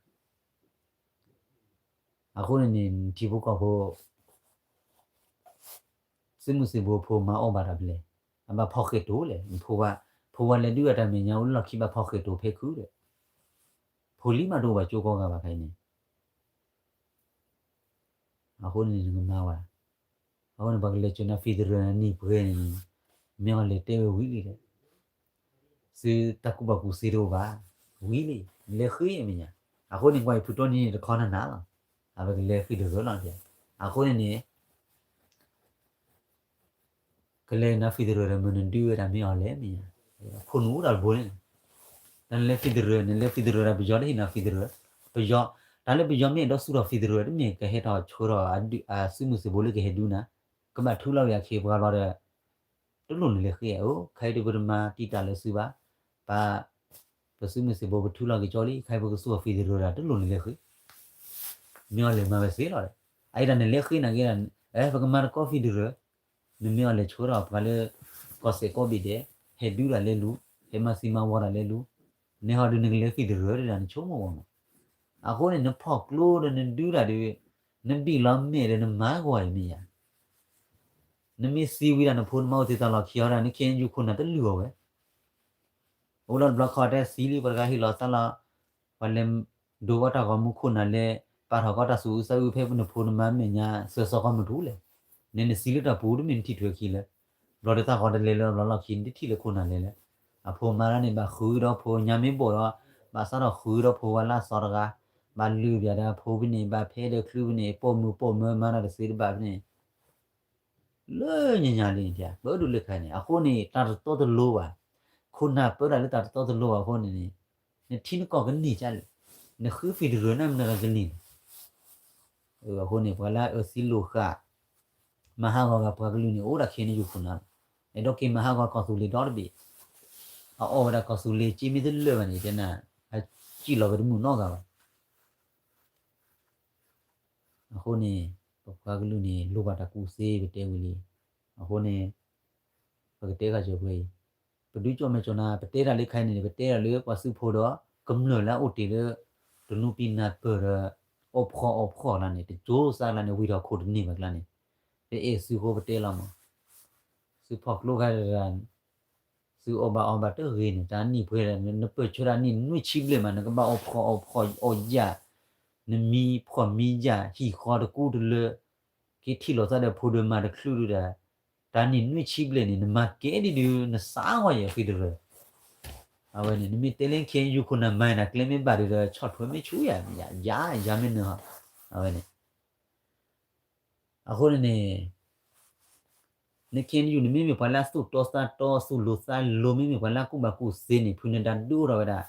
အဃိန့ၣ်န့ၣ် ထံဖိကီၢ်ဖိ သုးမုၢ်သံၣ်ဘိဖိမၤအီၣ်ဘၣ်တၢ်ဖဲလဲၣ်, အဘၣ်ဖီၣ်ဃဲၣ်တိၤလဲၣ်, ဖိဝဲလဲၤဒုးအတၢ်မဲာ်ညါအိၣ်လၢလီၢ်ခံဘၣ်ဖီၣ်ဃဲၣ်တိၤဖဲခုဒီး, ဖိလံၤမးတအိၣ်ဘၣ်ကၠိကိးဂၤဘၣ်ခဲအံၤန့ၣ် အဃိန့ၣ်နကမၤဝဲ, အဃိန့ၣ် ပှၤကလဲၤကၠိၤနၤ federal န့ၣ် နံၣ်ပှဲၤန့ၣ်န့ၣ်, မ့ၢ်အီၤလဲၤတဲဝဲဝံၤလံဒီး, သုတၢ်ကူၣ်ဘၣ်ကူၣ်သ့တအိၣ်ဘၣ်, ဝံၤလံ, လဲၤဃ့မဲာ်ညါ, အဃိန့ၣ် ကွၢ်အံၤဖုတိနံၤန့ၣ်တခီနၤနၤလီၤ, အဝဲကလဲၤ federal လီၤ, အဃိန့ၣ်န့ၣ် ကလဲၤနၤ federal ဒီး မ့ၢ်နဒုးဝဲဒၣ်မ့ၢ်အီၤလဲၣ်မ့ၢ်ဧါ, ခိၣ်နူာ်အိၣ်တၢ်တဘိန့ၣ်, တၢ်နလဲၤ federal နလဲၤ federal ဒီး ပယီၤတဟ့ၣ်နၤ federal, ပယီၤ, တၢ်လၢပယီၤမ့ၢ်အဲၣ်ဒိးသူၣ်ထီၣ် federal တမ့ၢ်ကဟဲထီၣ်ဆှၢထီၣ်အသုးမုၢ်သံၣ်ဘိလၢကဟဲဒုးနၤ, ကဘၣ်ထုးလီၤဝဲအခ့အပှၤဘျီဒီး, တလိၣ်နလဲၤဃ့ဧါ, အိၣ် ခဲအံၤဒုးပတမၤတံာ်တာ်လၢသုဘၣ်, ပ ပသုးမုၢ်သံၣ်ဘိပထုးလီၤက့ၤကၠီလံ, ခဲအံၤပကသူၣ်ထီၣ် federal ဒီး တလိၣ်နလဲၤဃ့, မ့ၢ်အီၤလဲၤမၤဝဲသ့လီၤဒီး, အအံၤဒၣ်နလဲၤဃ့နၤက့ၤဒၣ်, အဲ ပကမၤတကီၢ် federal, နမ့ၢ်အီၤလဲၤဆှၢထီၣ်ပှၤလၢ ကီၢ်စဲၣ်ကိးဘ့ၣ်ဒဲး, ဟဲဒုးတၢ်လဲၤလူၤ, ဟဲမၤသံမၤဝီတၢ်လဲၤလူၤ, နဟီဒုးနကလဲၤ federal ဒၣ်နဆိကမိၣ်ဝဲမး, အဃိန့ၣ် နဖီၣ်ကျိဒီးနဒုးတၢ်ဒီး, နဘံၣ်လီၤမဲာ်ဒီးနမၤကွၢ်အံၤမ့ၢ်ဧါ, နမ့ၢ်သံဝံၤဒၣ်နဖိနမါအိၣ်တ့ၢ်တၢ်လီၢ်ခံအီၤဒၣ် န KNU ခိၣ်နၢ်တလုၢ်အီၤဝဲ အိၣ်လီၤတဘျီခီတဲသံလံ ပှၤတဂၤဟ့ၣ်လီၤသးလီၤ, ပှၤလဲၤဒိးဝဲတၢ်ဂီၤမူခိၣ်နၢ်လဲၤ ပာ်ထီၣ်ကီးတၢ်သူၣ်အုးသးအုးဖဲနဖိနမါမဲာ်ညါ စၢၤစီကီးမတူၤလဲၣ်, နဲနသံလၢတၢ်ပူၤတမ့ၢ်နထံၣ်ထွဲခံလၢ, ဘျီဒီးတၢ်ဂီၤတလဲၤလၢဘျီလီၢ်ခံ နတထံၣ်လၢခိၣ်နၢ်လဲၤလဲၣ်, အဖိမါတဂၤန့ၣ် ဘၣ်ဃုဒီးဖိညါမ့ၢ်ဘိၣ်ဒီး, ဘၣ်စးထီၣ်ဃုဒီးဖိဝဲလၢအသီတဂၤ, ဘၣ်လုၢ်ဘၣ်ဒီးဖိဖဲန့ၣ် ဘၣ်ဖဲဒီးချုးဖဲန့ၣ် ပိာ်မုၣ်ပိာ်မၢၤမၤတၢ်တသ့တဘၣ်ဖဲန့ၣ် လၢညါညါလံန့ၣ် ပၢဒိၣ်လၢခါန့ၣ် အဃိန့ၣ် တၢ်တတီတလိၤဘၣ်, ခိၣ်နၢ်ပၢတၢ်လၢတၢ်တတီတလိၤဘၣ်အဃိန့ၣ်န့ၣ်, နထံနကီၢ်ကန့ၢ်ကလဲၣ်, နဃု federal န့ၣ်မနုၤကန့ၢ်လဲၣ်, အဃိန့ၣ် ပှၤလၢအအၢသံလိာ်ဃာ် မၤဟးဂီၤဂၤပှၤကလုာ်န့ၣ် အိၣ်ဒၣ် KNU ခိၣ်နၢ်လီၤ, အဲၣ်ဒိးက့ၤမၤဟးဂီၤကီၢ်သူလ့ၤဒီတဘ့ၣ်, အအီၣ်ဝဲဒၣ်ကီၢ်သူလ့ၤက့မ့ၢ်တလၢာ်ဘၣ်န့ၣ် တဲနၤ, အစံၣ်လီၤဝဲတမုာ်နီတဂၤဘၣ် အဃိန့ၣ် ပပှၤကလုာ်န့ၣ် လိၣ်ဘၣ်တၢ်ကူၣ်သ့ ပတဲဝံၤလံ. အဃိန့ၣ် ပကတဲဂၤစၢၤပှဲၤအံၤ, ပဒုးကၠီၣ်မဲာ်ကၠီၣ်နၤ ပတဲတၢ်လၢခါအံၤန့ၣ် ပတဲတၢ်လၢပှၤသုးဖိဒီး ကမျၢၢ်လၢအအိၣ်တ့ၢ်လၢ တနူပံနၢ်ပၢၢ်ဒီး အိၣ်ဖှီၣ်အိၣ်ဖှီၣ်လၢန့ၣ် တကၠိစးလၢန့ၣ် ဝံၤထီၣ်ခိၣ်တန့ၢ်ဘၣ်ကျါန့ၣ်, ပအဲၣ်သုးဃိပတဲလီၤမး, သုးဖီၣ်ကျိဂၤတဂၤ သုးအီၣ်ဘၣ်အီဘၣ်တဂ့ၤန့ၣ် တၢ်နံၣ်ပှဲၤဒီး နပၢၢ်ဆၢတၢ်နံၣ်နွံဆံဘျဲၣ်မး နကဘၣ်အီၣ်ဖှီၣ်အီၣ်ဖှီၣ်အီၣ်ယာ်, နမံဖှီၣ်မံယာ် ဟံၣ်ဃီတကူတလၢ, က့ၤထံၣ်လိာ်သးဒီးဖိဒိၣ်မးတချုးဒုးဒီး, တၢ်နံၣ်နွံဆံဘျဲၣ်န့ၣ် နမၤကဲဒ်ဒုး နစးဂီၢ်ယဲၢ်ဃံတရၢ, အဝဲန့ၣ် နမ့ၢ်တဲလၢ KNU ခိၣ်နၢ်မၤနၤကျဲမ့ၢ်ဘၣ်ဒုးဒီး ဆီၣ်ထွဲမ့ၢ်ဆူယၤ, ယၤ ယၤမ့ၢ်နၢၤဟီ, အဝဲန့ၣ် အဃိန့ၣ်န့ၣ် န KNU န့ၣ် မ့မ့ၢ်ပှၤလၢအသူၣ်တီသးတီ သူၣ်လိၤသးလိၤ မ့မ့ၢ်ပှၤလၢအကူၣ်ဘၣ်ကူၣ်သ့န့ၣ် ဖုန့ၣ်ဒၣ်ဒုးအိၣ်ထီၣ်ဝဲဒၣ်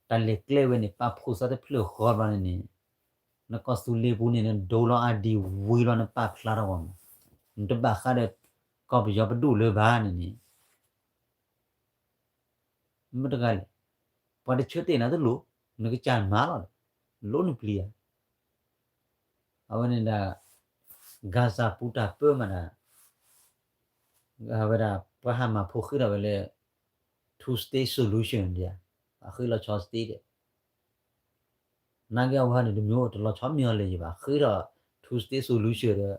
တၢ်လဲၤကျဲဝဲန့ၣ် ပာ်ဖှိၣ်သးတဖျၢၣ်ဃီဘျီန့ၣ်န့ၣ် နကီၢ်သူလ့ၤပူၤန့ၣ် နဒိလီၤအါဒံးဝံၤလီၤ နပာ်ဖျါထီၣ်ဂီၢ်မး, နတဘၣ်ဃးဒီးကီၢ်ပယီၤပဒိၣ်လၢၤဘၣ်န့ၣ်န့ၣ် မ့ၢ်တဂၤလဲၣ်, ပှၤတဆၢတဲာ်နၤတလိၣ်, နကစၢ်မၤလီၤဒီး လိၣ်နပျံၤဧါ. အဝဲန့ၣ်ဒၣ် Gaza ပူၤတၢ်ပၢမးဒၣ် အဝဲဒၣ် ပှၤဟးမၤဖိဃ့ထီၣ်ဝဲလၢ two state solution ဒံးဧါ. အဃ့လီၤဆီ state ဒီး နာ်က့အဝဲန့ၣ် တမ့ၢ်တလီၤဆီမ့ၢ်အီၤလဲၣ်ယဘၣ် ဃ့ထီၣ် two state solution ဒီး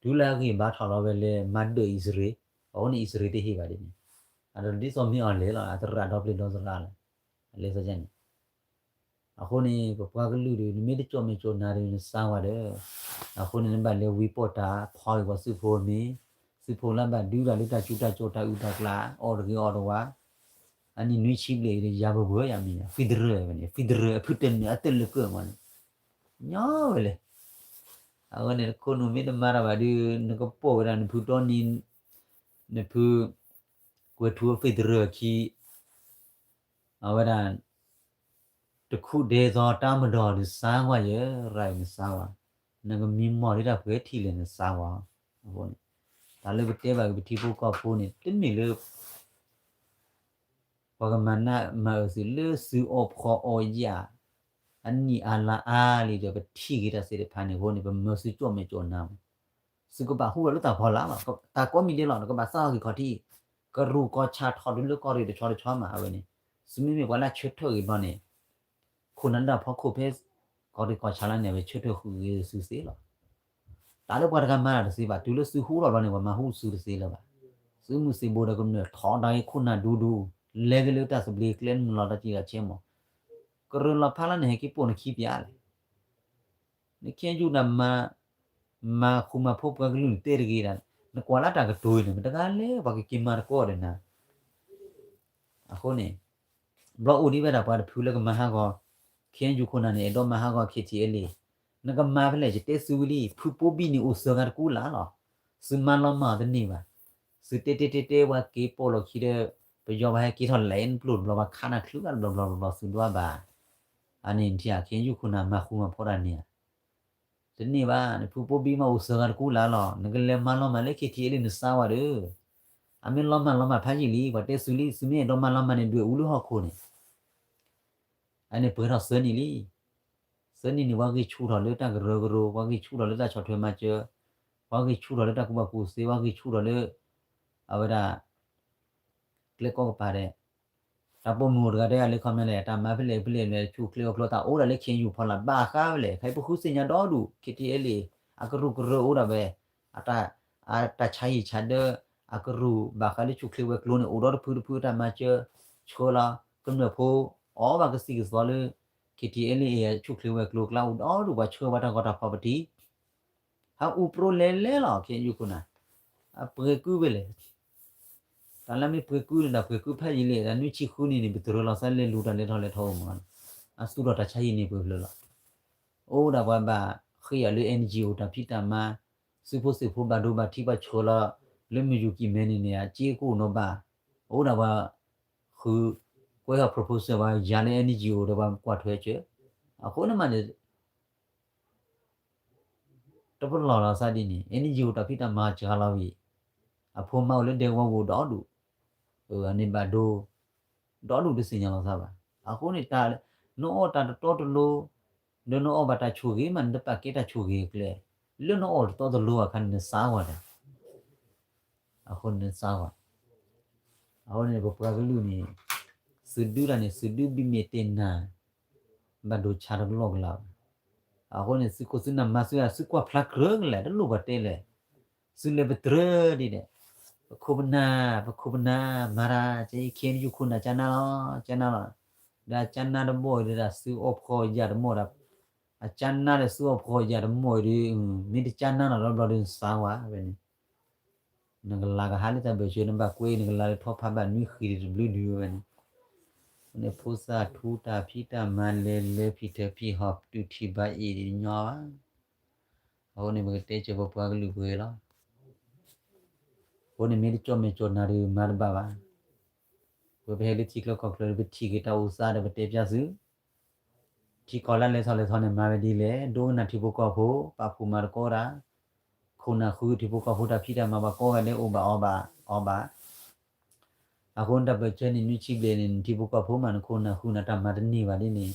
တုၤလၢအဂံၢ်ဘါထီၣ်လီၤဝဲလၢ မၤဒၢၣ်အံၣ်စရ့လး, အဃိန့ၣ် အံၣ်စရ့လးတဟ့ၣ်ဘၣ်ဒ်န့ၣ်, အတဒ်သိးမ့ၢ်အီၤလဲၣ်လီၤ အတရၣ်ဒီပျ့ၤဒီသရၣ်လီၤ, အလဲၤသးန့ၣ် အဃိန့ၣ် ပပှၤကလုာ်ဒီး နမ့ၢ်တကၠီၣ်မဲာ်ကၠီၣ်နါဒီး နစါဝဲဒီး, အဃိန့ၣ် နဘၣ်လဲၤဝံပီၢ်တၢ်ဖီက့ၤပှၤသုးဖိမ့ၢ်, သုးဖိလၢဘၣ်ဒုးတၢ်လၢတၢ်ကူတၢ်ကၠီၣ်တၢ်အုၣ်တၢ်ကျါ အီၣ်တဂ့ၤအီၣ်တဝါ, အနံၣ်နွံဆံဘျဲၣ်ဒီး ယၤပှဲၤပှဲၤယၤမံၤ federal ဝဲန့ၣ် federal အဖုတနၢၤအတလၢကၢၢ်မးန့ၣ်, ညီဝဲလဲၣ်. အဝဲန့ၣ် တခိၣ်နူာ်မ့ၢ်တမၤတၢ်ဘၣ်ဒီး နကပိာ်ဝဲဒၣ်နဖုတီနံၤ, နဖု ကွဲၤထူ federal ခံ အဝဲဒၣ် တခူၣ်ဒဲသိးတၢ်မၤဒီးနစါကွၢ်ယဲ, ရၤနစါကွၢ်, နကမံမီၢ်ဒ်တၢ်ပှဲၤထံၣ်လဲၣ်နစါကွၢ်, အဃိန့ၣ် တၢ်လၢပတဲဘၣ်က့ၤပထံဖိကီၢ်ဖိန့ၣ် တမ့ၢ်လၢ ပှၤကမၤနးမၤအၢသုးလၢသုးအီၣ်ဖှီၣ်အီၣ်ယာ် အနံၣ်အါလါအါလံဒီး ပထံၣ်က့ၤတၢ်သ့ၣ်တဖၣ်န့ၣ်အဃိန့ၣ် ပမၢသုကၠီၣ်မဲာ်ကၠီၣ်နါမး, သုကဘၣ်ဟူထီၣ်လၢတၢ်ဖီလာ်လီၤ, တၢ်ကိးမံၤဒဲးလီၤ နကဘၣ်သၣ်ထီၣ်ဂ့ၤခီၣ်ထံး, ကရူၢ်ကီၢ်ဆၣ်ထီၣ်ဒုးလၢကီၢ်ရ့ၣ်တဆီတဆီမး အဝဲန့ၣ်, သုမ့မ့ၢ်ပှၤလၢဆၢထၢၣ်ဂ့ၤဘျီန့ၣ် ခိၣ်နၢ်လၢအဖီခိၣ်ဖဲ ကီၢ်ရ့ၣ်ကီၢ်ဆၣ်လၢန့ၣ် အဝဲဆၢထၢၣ်ဃုာ်ဂ့ၤသုသ့လီၤ. တၢ်လၢပှၤတဂၤမၤတၢ်တသ့ဘၣ် တုၤလၢသုဟူထီၣ်ဘျီန့ၣ် ပှၤမၤဟူသုတသ့လၢၤဘၣ်. သုးမုၢ်သံၣ်ဘိဒီးကမျၢၢ်ထီဒါက့ၤခိၣ်နၢ်ဒူဒူ, လဲၤက့ၤလၢတၢ်သဘျ့ကျဲနုာ်လီၤတၢ်စံၣ်လီၤဆဲမး, ကရၢလီၤဖးလၢန့ၣ် ဟဲက့ၤပိာ်နခံပျဲလဲၣ် နခ့ယုၢ်နၤ မၤဃူမၤဖိးပှၤကလုာ်န့ၣ်တဲတဂ့ၤဒၣ်, နကွၢ်လၢတၢ်ကတိၤအံၤန့ၣ် မတဂၤလဲၣ် ပှၤကက့ၤမၤတကိးဒီးနၤ. အဃိန့ၣ် ဘျီအိၣ်ဒံးဝဲဒၣ်ပှၤတဖုလၢကမၤဟးဂီၤ ခ့ယုၢ်ခိၣ်နၢ်န့ၣ် အဲၣ်ဒိးမၤဟးဂီၤ ခ့ထံအဲလ့ၣ်, နကမၤဖဲလဲၣ် ယတဲသုဝံၤလံ ဖုပိဘံၣ်န့ၣ်အိၣ်စၢၤဂၤတကူလၢ်လီၤ. သုမၤလီၤမၢ်အီၤတန့ၢ်ဘၣ်. သုတဲတဲတဲတဲ ပှၤက့ၤပိာ်လီၤခံဒီး ပယီၤပှၤဟဲက့ၤထီၣ်လဲၤနပျိၢ်တဘျီ ပှၤခးနၤချုးဂၤတဘျီဘျီဘျီဘျီ သုဒွးဘၣ်. အန့ၣ်ထံၣ်ဧါ ခ့ယုၢ်ခိၣ်နၢ်မၤဃူမၤဖိးတၢ်န့ၣ်ဧါ. တန့ၢ်ဘၣ် နဖုပိဘံၣ်မးအိၣ်စၢၤဂၤတကူလၢ်လီၤ. နကလဲၤမၤလီၤမၢ်လၢ ခ့ထံအဲလ့ၣ် နစါဝဲဒီး, အမ့ၢ်လီၤမၢ်လီၤမၢ်ဖးယံာ်လံ ပှၤတဲသုလံ သုမ့ၢ်အဲၣ်ဒိးမၤလီၤမၢ်န့ၣ် ဒွဲၣ်အူလၢဟီၣ်ခိၣ်န့ၣ် အန့ၣ်ပှဲၤထီၣ်သၢနံၣ်လံ. သၢနံၣ်န့ၣ် ပှၤဂံၢ်ဆူၣ်ထီၣ်လၢတၢ်ကရၢကရိ, ပှၤဂံၢ်ဆူၣ်ထီၣ်လၢတၢ်ဆီၣ်ထွဲမၤစၢၤ, ပှၤဂံၢ်ဆူၣ်ထီၣ်လၢတၢ်ကူၣ်ဘၣ်ကူၣ်သ့, ပှၤဂံၢ်ဆူၣ်ထီၣ်လၢ အဝဲဒၣ် ကျဲကိးကပၤဒဲး, တၢ်ပိာ်မုၣ်အိၣ်တဂၤတဲအလၢခီမ့ၢ်လဲၣ် တၢ်မၤဖဲလဲၣ်ဖဲလဲၣ်လဲၣ် ဆူၣ်ချ့အိၣ်ချ့တၢ်အိၣ်ဒၣ်လၢ ခ့ယုၢ်ဖီလာ်ဘၣ်ဃးဝဲလဲၣ် ခဲအံၤပဃုသ့ၣ်ညါဒီဒူၣ် ခ့ထံအဲလ့ၣ် အကရူၢ်ကရၢအိၣ်ဒၣ်ဝဲ, အတၢ်ဆါဟံၣ်ဆါဒၢ အကရူၢ်ဘၣ်ဃးလၢဆူၣ်ချ့ဝဲၤကျိၤန့ၣ် အိၣ်ဒီတဖုတဖုတၢ်မၤစၢၤ ဆှၢလီၤ ကမျၢၢ်ဖိ အီၣ်ဘၣ်ကသံၣ်ကသီလၢ ခ့ထံအဲလ့ၣ် ဆူၣ်ချ့ဝဲၤကျိၤကျါအိၣ်ဒီဒူၣ် ပှၤဆှၢဝဲတၢ်ဂီၤတၢ်ဖီၣ်ပထံ ဟးအူပြိလဲၤလဲၤလီၤ ခ့ယုၢ်ခိၣ်နၢ်, အပှဲၤကုဝဲလဲၣ်, တၢ်လၢမ့ၢ်ပှဲၤကုန့ၣ်ဒီးပှဲၤကုဖးယံာ်လံ တၢ်နွံဆံဃုနံၣ်န့ၣ် ပတြၢၤလီၤသးလဲၤလူၤတၢ်လဲၤထီၣ်လဲၤထီအိၣ်မး, အသူၣ်ထီၣ်တၢ်ဆါဟံၣ်န့ၣ်ပှဲၤဖျၢၣ်လီၤ, အိၣ်ဒၣ်ပှၤဘၣ်ဃ့ၢ်အီၤလၢ NGO တၢ်ဖံးတၢ်မၤ, သုးဖိသံၣ်ဖိဘၣ်ဒိဘၣ်ထံးပှၤဆှၢလီၤ, လၢမုၢ်ယူၢ်ကံၢ်မဲန့ၣ်န့ၣ် အစ့ကအိၣ်နီၤဘၣ်, အိၣ်ဒၣ်ပှၤ ဃု ကွဲးဟီၣ် proposal ပှၤယၤလၢ NGO ဒီးပှၤကွၢ်ထွဲစၢၤ, အဃိန့ၣ်မးန့ၣ် တပလီၢ်လီၤသးဒ်န့ၣ် NGO တၢ်ဖံးတၢ်မၤစှၤလီၤဝံၤ, အဖိမါအိၣ်လၢဒဲကဝီၤပူၤဒီဒူၣ်, အန့ၣ်ဘၣ်ဒိ, ဒီဒူၣ်တသ့ၣ်ညါလီၤသးဘၣ်. အဃိန့ၣ် နအီၣ်တၢ်တတီတလိၤ, ဒီးနအီၣ်ဘၣ်တၢ်ဆိၣ်ဂ့ၤမး နတပာ်ကဲတၢ်ဆိၣ်ဂ့ၤအကျဲ, လၢနအီၣ်တတီတလိၤအခါန့ၣ် နစါဝဲဒၣ် အဃိန့ၣ်နစါဝဲ, အဃိန့ၣ် ပပှၤကလုာ်န့ၣ် သုးဒုတၢ်န့ၣ် သုးဒုဘံၣ်မ့ၢ်တ့ၢ်နၤ, ဘၣ်ဒိဆါတကလီၢ်ကလးဘၣ်. အဃိန့ၣ် သုးခိၣ်သုးနၢ်မၤသုး သုကွၢ်ဖျါကြၢးကလဲာ် တလိၣ်ပှၤတဲလဲၣ်, သုလဲၤပတြၢၤဒ်လဲၣ်, ပခိၣ်ပနၢ် ပခိၣ်ပနၢ် မၤတၢ် ကဲ ခ့ယုၢ်ခိၣ်နၢ် ကနၣ်လီၤ ကနၣ်လီၤ, ဒီးကနၣ်တဘီၣ်အံၤဒီး သုအီၣ်ဖှီၣ်ယာ်တမီၣ်ဒီး အကနၣ်ဒီးသုအီၣ်ဖှီၣ်ယာ်တမီၣ်အံၤဒီး မ့ၢ်တကနၣ်နီတဘျီဒီး နစါဝဲဝဲန့ၣ် နကလၤကဟးလၢတၢ်ဘၢၣ်စၢၤ နဘၣ်ကွဲ နကလၤလၢထီဖးဘၣ်နွံဃံၤတဘျုးဒုးဝဲန့ၣ်, န့ၣ်ဖိသၣ်ထူတၢ်ဖံးတၢ်မၤလဲၤလၢဖံးထၢဖံးဟီၣ် တုၤထံၣ်ဘါအ့ၣ်တညီဘၣ်. အဃိန့ၣ် ပကတဲစၢၤပပှၤကလုာ်ပှဲၤလီၤ. အဃိန့ၣ်မ့ၢ်တကၠီၣ်မဲာ်ကၠီၣ်နၤဒီးမၤတဘၣ်ဘၣ်. ပဝဲပဟဲလၢထံချၢကီၢ်ချၢ ပထံၣ်က့ၤတၢ်အိၣ်သးဒီးပတဲပျၢ်သု ထံကီၢ်လၢလဲၤထီၣ်လဲၤထီန့ၣ် မၤဝဲဒ်လဲၣ်, ဒိကနၣ်ထံဖိကီၢ်ဖိ ပာ်ဖှိၣ်မၤသကိးတၢ်, ခိၣ်နၢ်ဃုထံဖိကီၢ်ဖိတၢ်ဖံးတၢ်မၤ ပှၤကိးဂၤဒဲးအိၣ်ဘၣ်အီဘၣ်အီဘၣ်. အဃိန့ၣ်တၢ်ပၢၢ်ဆၢန့ၣ် နွံဆံဘျဲၣ်န့ၣ် နထံဖိကီၢ်ဖိမး နခိၣ်နၢ်ဃုနၤတၢ်မၤတန့ၢ်ဘၣ်ဒ်န့ၣ်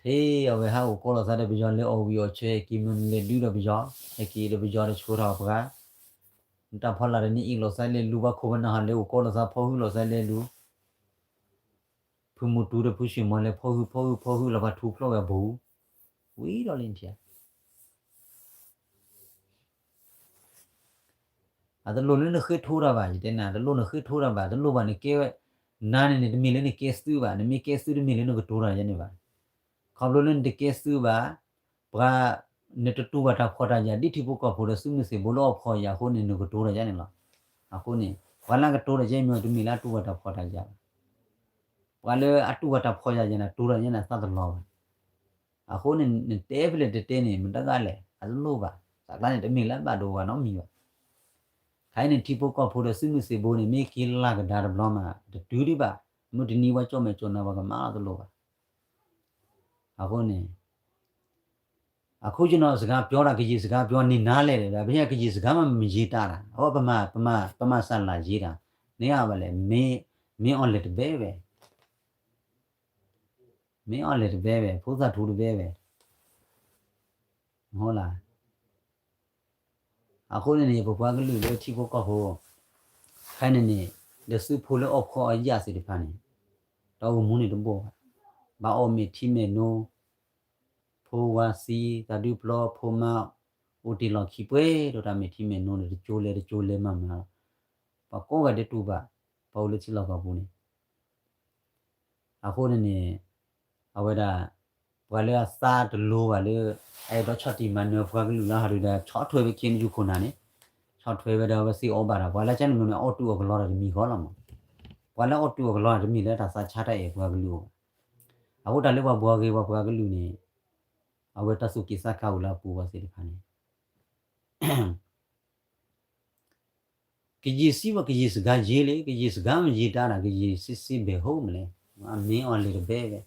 ထဲအဝဲဟးအိၣ်ကီးလိာ်သးဒီးပယီၤလဲၤအီၣ်ဝံၤအီၣ်ဆၢ ဟဲက့ၤမ့ၢ်နလဲၤဒုးဒီးပယီၤ ဟဲက့ၤဒီးပယီၤတဆှၢထီၣ်ပှၤ, နတၢ်ဖီလာ်တန့ၢ်အ့ၣ်လိာ်သးလဲၤလူၤ ပှၤခိၣ်ပနၢ်ဟီၣ်လဲၤအိၣ်ကီးလိာ်သးဖီဟုလိာ်သးလဲၤလူၤ ဖုမူတူဒီးဖုၡ့ၣ်မီၤလဲၤဖီၣ်ဟုၣ်ဖီၣ်ဟုၣ်ဖီၣ်ဟုၣ်လီၤ ပှၤထူဖျိးဝဲအပူၤ, ဝံၤဒီးလံထံဧါ အတလိၣ်လၢနဃ့ထိတၢ်ဘၣ်, ယတဲနၤ တလိၣ်နဃ့ထိတၢ်ဘၣ်, တလိၣ်ဘၣ်နကဲဝဲ, နၤန့ၣ်န့ၣ် တမ့ၢ်လၢနကဲသုးဘၣ်, နမ့ၢ်ကဲသုးတမ့ၢ်လၢနကတိၤတၢ်ယဲန့ၣ်ဘၣ်. ခီဖျိလၢနတကဲသုးဘၣ်, ပှၤ, နတတူၢ်ဘၣ်တၢ်ဖှီၣ်တၢ်ယာ် ဒ်ထံဖိကီၢ်ဖိဒီးသုးမုၢ်သံၣ်ဘိလၢအီၣ်ဖှီၣ်ယာ်အဃိန့ၣ် နကတိၤတၢ်ယဲန့ၣ်လီၤ. အဃိန့ၣ် ပှၤလၢကတိၤတၢ်ယဲမ့ၢ်တမ့ၢ်လၢအတူၢ်ဘၣ်တၢ်ဖှီၣ်တၢ်ယာ်ဘၣ်. ပှၤလၢအတူၢ်ဘၣ်တၢ်ဖှီၣ်ယာ်ယဲန့ၣ် တိၤတၢ်ယဲန့ၣ်သးတလီၤဘၣ်. အဃိန့ၣ် နတဲဖဲလဲၣ်တတဲန့ၣ် မတၤတဂၤလဲၣ် အတလိၣ်ဘၣ်, သးကျါန့ၣ် တမ့ၢ်လၢဘၣ်ဒိဘၣ်နီတမံၤဘၣ်. ခဲအံၤန့ၣ် ထံဖိကီၢ်ဖိဒီးသုးမုၢ်သံၣ်ဘိန့ၣ် မ့ၢ်က့ၤလၢကဒါတဘျီမး တတုၤဒံးဘၣ်, မုၢ်တနံၤပှၤကၠီၣ်မဲာ်ကၠီၣ်နါပှၤကမၤလီၤတလိၣ်ဘၣ်. အဃိန့ၣ် အဃိယနီၢ်စကားပြောတၢ် ကယံာ်စကားပြောန့ၣ် နားလည်တယ်, ဒါပေမဲ့ ကယံာ်စကားမ့ၢ်မယံာ်တၢ်တၢ်, အဝဲပမၤ ပမၤ ပမၤစၢ်လၢ်ယံာ်တၢ်, န့ၣ်အဝဲလဲၣ်, မင်းအောင်လှိုင်တဘဲဝဲ, မင်းအောင်လှိုင်တဘဲဝဲ, ဖိသၣ်ထူတဘဲဝဲ, မဟုတ်လား. အဃိန့ၣ်န့ၣ် ပပှၤကလုာ်လၢထံဖိကီၢ်ဖိ, ခဲအံၤန့ၣ်န့ၣ် ဒီးသုးဖိလၢအီၣ်ဖှီၣ်အီၣ်ယာ်သ့ၣ်တဖၣ်န့ၣ်, တၢ်အိၣ်မူန့ၣ်တဘိၣ်ဘၣ်, ဘၣ်အီၣ်မဲာ်ထံမဲာ်နိ, ဖိဝါသံ, သးဒူပျီ, ဖိမါ, အိၣ်တ့ၢ်လီၢ်ခံပှဲၤဒီးတၢ်မဲာ်ထံမဲာ်နိန့ၣ် တကၠိလဲၤတကၠိလဲၤမၤမၤလီၤ. ပှၤကိးဂၤဒဲးတူၢ်ဘၣ်, ပှၤအိၣ်လၢထံလီၢ်ကီၢ်ပူၤန့ၣ် အဃိန့ၣ်န့ၣ်, အဝဲဒၣ်, ပှၤလၢအသးတလိၤဘၣ်လၢ အအဲၣ်ဒိးဆီၣ်တံၢ်မၤနၢၤပှၤကလုာ်လၢဟီဒုးဒီး ဆီၣ်ထွဲဝဲ ခ့နယူၢ်ခိၣ်နၢ်န့ၣ်, ဆီၣ်ထွဲဝဲဒီးအဝဲသ့ၣ်အီၣ်ဘၣ်တၢ်, ပှၤလၢကန့ၣ်မ့ၢ်န့ၣ် အီၣ်တူၢ်အီၣ်ကလီတၢ်တမံၤဃီလီၤမး. ပှၤလၢအီၣ်တူၢ်အီၣ်ကလီတၢ်တမ့ၢ်လၢတၢ်သးဆါတၢ်အဲၣ်ပှၤကလုာ်အီၤဘၣ်. အဃိတၢ်လၢပှၤဘှီဂ့ၤပှၤပှၤကလုာ်န့ၣ်, အဝဲတၢ်သူၣ်က့ၣ်သးကါအိၣ်လၢအပူၤဝဲသ့ၣ်တဖၣ်န့ၣ် ကယံာ်စံးဝဲ ကယံာ်စကားယံာ်လံ, ကယံာ်စကားမ့ၢ်ယံာ်တၢ်ဒီး ကယံာ်စံးစံးဘဲၣ်ဟိမးလဲၣ်, မင်းအောင်လှိုင်တဘဲဝဲ,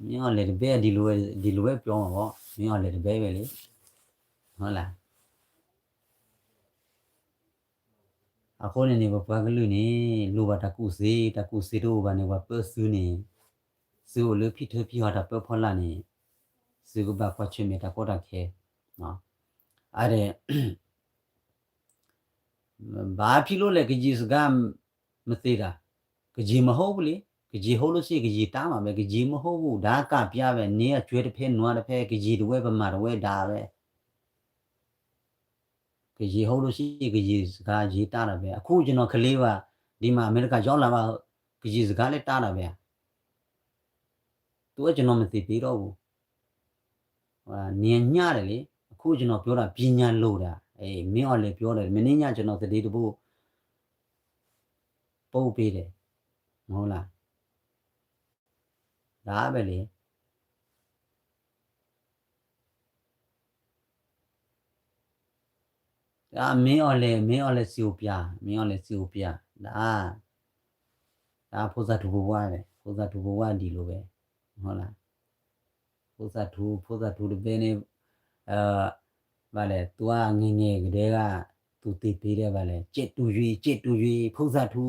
မင်းအောင်လှိုင်တဘဲ ဒ်လိာ်ဝဲပျီမးဘၣ်, မင်းအောင်လှိုင်တဘဲဝဲလံ, ဟုတ်လား. အဃိန့ၣ်န့ၣ် ပပှၤကလုာ်န့ၣ် လိၣ်ဘၣ်တၢ်ကူၣ်သ့, တၢ်ကူၣ်သ့တအိၣ်ဘၣ်န့ၣ် ပှၤပၢသုးန့ၣ်, သုးအိၣ်လၢဖံထၢဖံဟီၣ်တၢ်ပၢဖီလာ်န့ၣ်, သုးကဘၣ်ကွၢ်ဆၢၣ်မဲာ်တၢ်ကီတၢ်ခဲ, အါဒဲး ဘာဖြစ်လို့လဲ ကယံာ်စကားမသ့တာ, ကယံာ်မဟုတ်ဘူးလေ, ကယံာ်ဟုတ်လို့ရှိရင် ကယံာ်တၢ်မးပဲ, ကယံာ်မဟုတ်ဘူး, ဒါကပြပဲ, နင်းအကျွဲတစ်ဖက်နွားတစ်ဖက်, ကယံာ်တဝဲပမၤတဝဲဒါပဲ, ကယံာ်ဟုတ်လို့ရှိရင် ကယံာ်စကားယံာ်တၢ်တၢ်ပဲ, အခုကျွန်တော်ကလေးပါ, ဒီမှာအမေရိကရောက်လာပါ, ကယံာ်စကားလည်းတၢ်တၢ်ပဲ, သူကကျွန်တော်မသိသေးတော့ဘူး. နည်းညံ့တယ်လေ, အခုကျွန်တော်ပြောတာ ပညာလို့တာ, အေး, မင်းအောင်လှိုင်ပြောတယ်, မနေ့ညကျွန်တော်သတင်းတစ်ပုဒ် ပို့ပေးတယ်, မဟုတ်လား. ဒါပဲလေ. ဒါမင်းအောင်လှိုင်, မင်းအောင်လှိုင် စီအိုပြ, မင်းအောင်လှိုင် စီအိုပြ, ဒါ, ဒါဖိသၣ်ထူဖိဝါပဲ, ဖိသၣ်ထူဖိဝါဒ်လိာ်ပဲ, မဟုတ်လား. ဖိသၣ်ထူ, ဖိသၣ်ထူတဘဲန့ၣ်, ဘၣ်လဲၣ်, သူကငယ်ငယ်ကတည်းက သူသင်ပေးတဲ့ ဘၣ်လဲၣ်, ကြက်တူရွေး, ကြက်တူရွေး, ဖိသၣ်ထူ,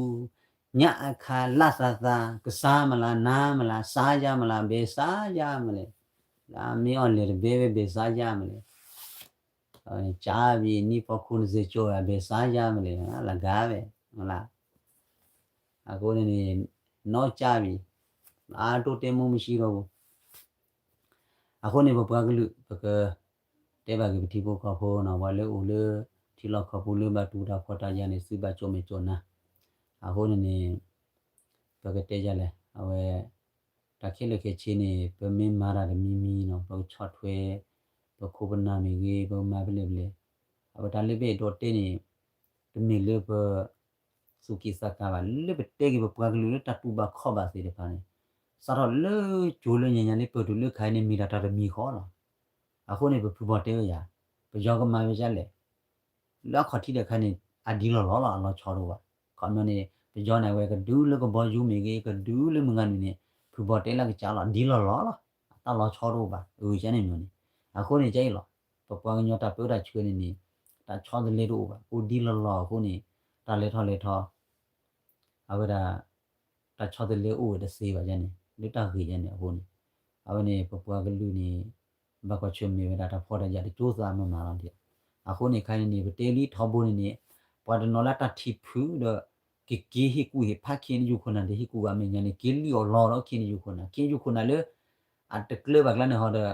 ညအခါ လသးသး, ကစားမလား, နမ်းမလား, စားရမလား, ဘယ်စားရမလဲ. ဒါမင်းအောင်လှိုင်တဘဲပဲ ဘယ်စားရမလဲ. ကြာပြီ, နှစ်ပေါင်းခုနှစ်ဆယ်ကျော်ပြီ, ဘယ်စားရမလဲ, အလကားပဲ, ဟုတ်လား. အဃိန့ၣ်န့ၣ်, နောက်ကျပြီ, ဘာတိုးတက်မှုမရှိတော့ဘူး. အဃိန့ၣ် ပပှၤကလုာ် ပကတဲဘၣ်က့ၤပထံဖိကီၢ်ဖိနီၤ, ပှၤလၢအိၣ်လၢထံလီၢ်ကီၢ်ပူၤလၢဘၣ်တူၢ်တၢ်ဖှီၣ်တၢ်ယာ်န့ၣ် သုဘၣ်ကၠီၣ်မဲာ်ကၠီၣ်နါ. အဃိန့ၣ်န့ၣ်, ပကတဲယၤလဲၣ်, အဝဲ တၢ်ခဲလၢာ်ခဲဆ့န့ၣ် ပမ့ၢ်မၤတၢ်တမံၤမံၤနီၤ, ပကဆီၣ်ထွဲ ပခိၣ်ပနၢ်မ့ၢ်ဂ့ၤ, ပကမၤဖဲလဲၣ်ဖဲလဲၣ်, အဝဲတၢ်လၢပအဲၣ်ဒိးတဲန့ၣ် တမ့ၢ်လၢပ သူၣ်က့ၣ်သးကါဘၣ်, လၢပတဲက့ၤပပှၤကလုာ်လၢတၢ်တူၢ်ဘၣ်ခီၣ်ဘၣ်သ့ၣ်တဖၣ်န့ၣ်, စးထီၣ်လၢကၠိလၢညါညါလၢပၢၢ်တုၤလၢခါအံၤန့ၣ် မ့ၢ်ဒၣ်တၢ်တမံၤဃီလီၤ. အဃိန့ၣ် ပဖုဘီတဲဝဲယၤ, ပယီၤကမၤဝဲဒ်လဲၣ် လၢအခီၣ်ထံးတခါန့ၣ် အဒ်လီၢ်လီၢ်လီၤ, အလီၤဆီတအိၣ်ဘၣ်. ခီပညီန့ၣ် ပယီၤန့ၣ် အဝဲကဒုလၢကဘီယူၤမ့ၢ်ဂ့ၤ, ကဒုလၢမုၢ်ဂၤနုာ်န့ၣ် ဖုဘီတဲလၢကစၢ်လီၤ, ဒ်လီၢ်လီၢ်လီၤ, အတၢ်လီၤဆီတအိၣ်ဘၣ်. အဂ့ၢ်န့ၣ်မ့ၢ်န့ၣ်, အဃိန့ၣ် ကဲအံၤလီၤ, ပပှၤကညီတၢ်ပၢတၢ်ဆှၢန့ၣ်န့ၣ် တၢ်ဆီတလဲတအိၣ်ဘၣ်, အိၣ်ဒ်လီၢ်လီၢ်အဃိန့ၣ် တၢ်လဲၤထီၣ်လဲၤထီ အဝဲဒၣ် တၢ်ဆီတလဲအိၣ်ဝဲတသ့ဘၣ်န့ၣ် လၢတၢ်ဂ့ၢ်န့ၣ်အဃိန့ၣ်, အဝဲန့ၣ် ပပှၤကလုာ်န့ၣ် ဘၣ်ကွၢ်ဆၢၣ်မဲာ်ဝဲဒၣ်တၢ်ဖှီၣ်တၢ်ယာ်တကၠိသးမၤမၤလီၤဒံး. အဃိန့ၣ် ခဲအံၤန့ၣ် ပတဲလံထီဘိန့ၣ်န့ၣ် ပှၤတနီၤလၢတၢ်ထံၣ်ဖုးဒီး က ကက့ၤဟ့ၣ်ကူၣ်ဟ့ၣ်ဖး ခ့ၣ်အဲၣ်ယူၣ်ခိၣ်နၢ် တဟ့ၣ်ကူၣ်ဘၣ်အမဲာ်ညါန့ၣ် က့ၤလံၣ်အီၣ်လီအီၤဒီး ခ့ၣ်အဲၣ်ယူၣ်ခိၣ်နၢ်, ခ့ၣ်အဲၣ်ယူၣ်ခိၣ်နၢ်လၢ အတကျၢၤဘၣ်ကျါန့ၣ်ဟီဒီး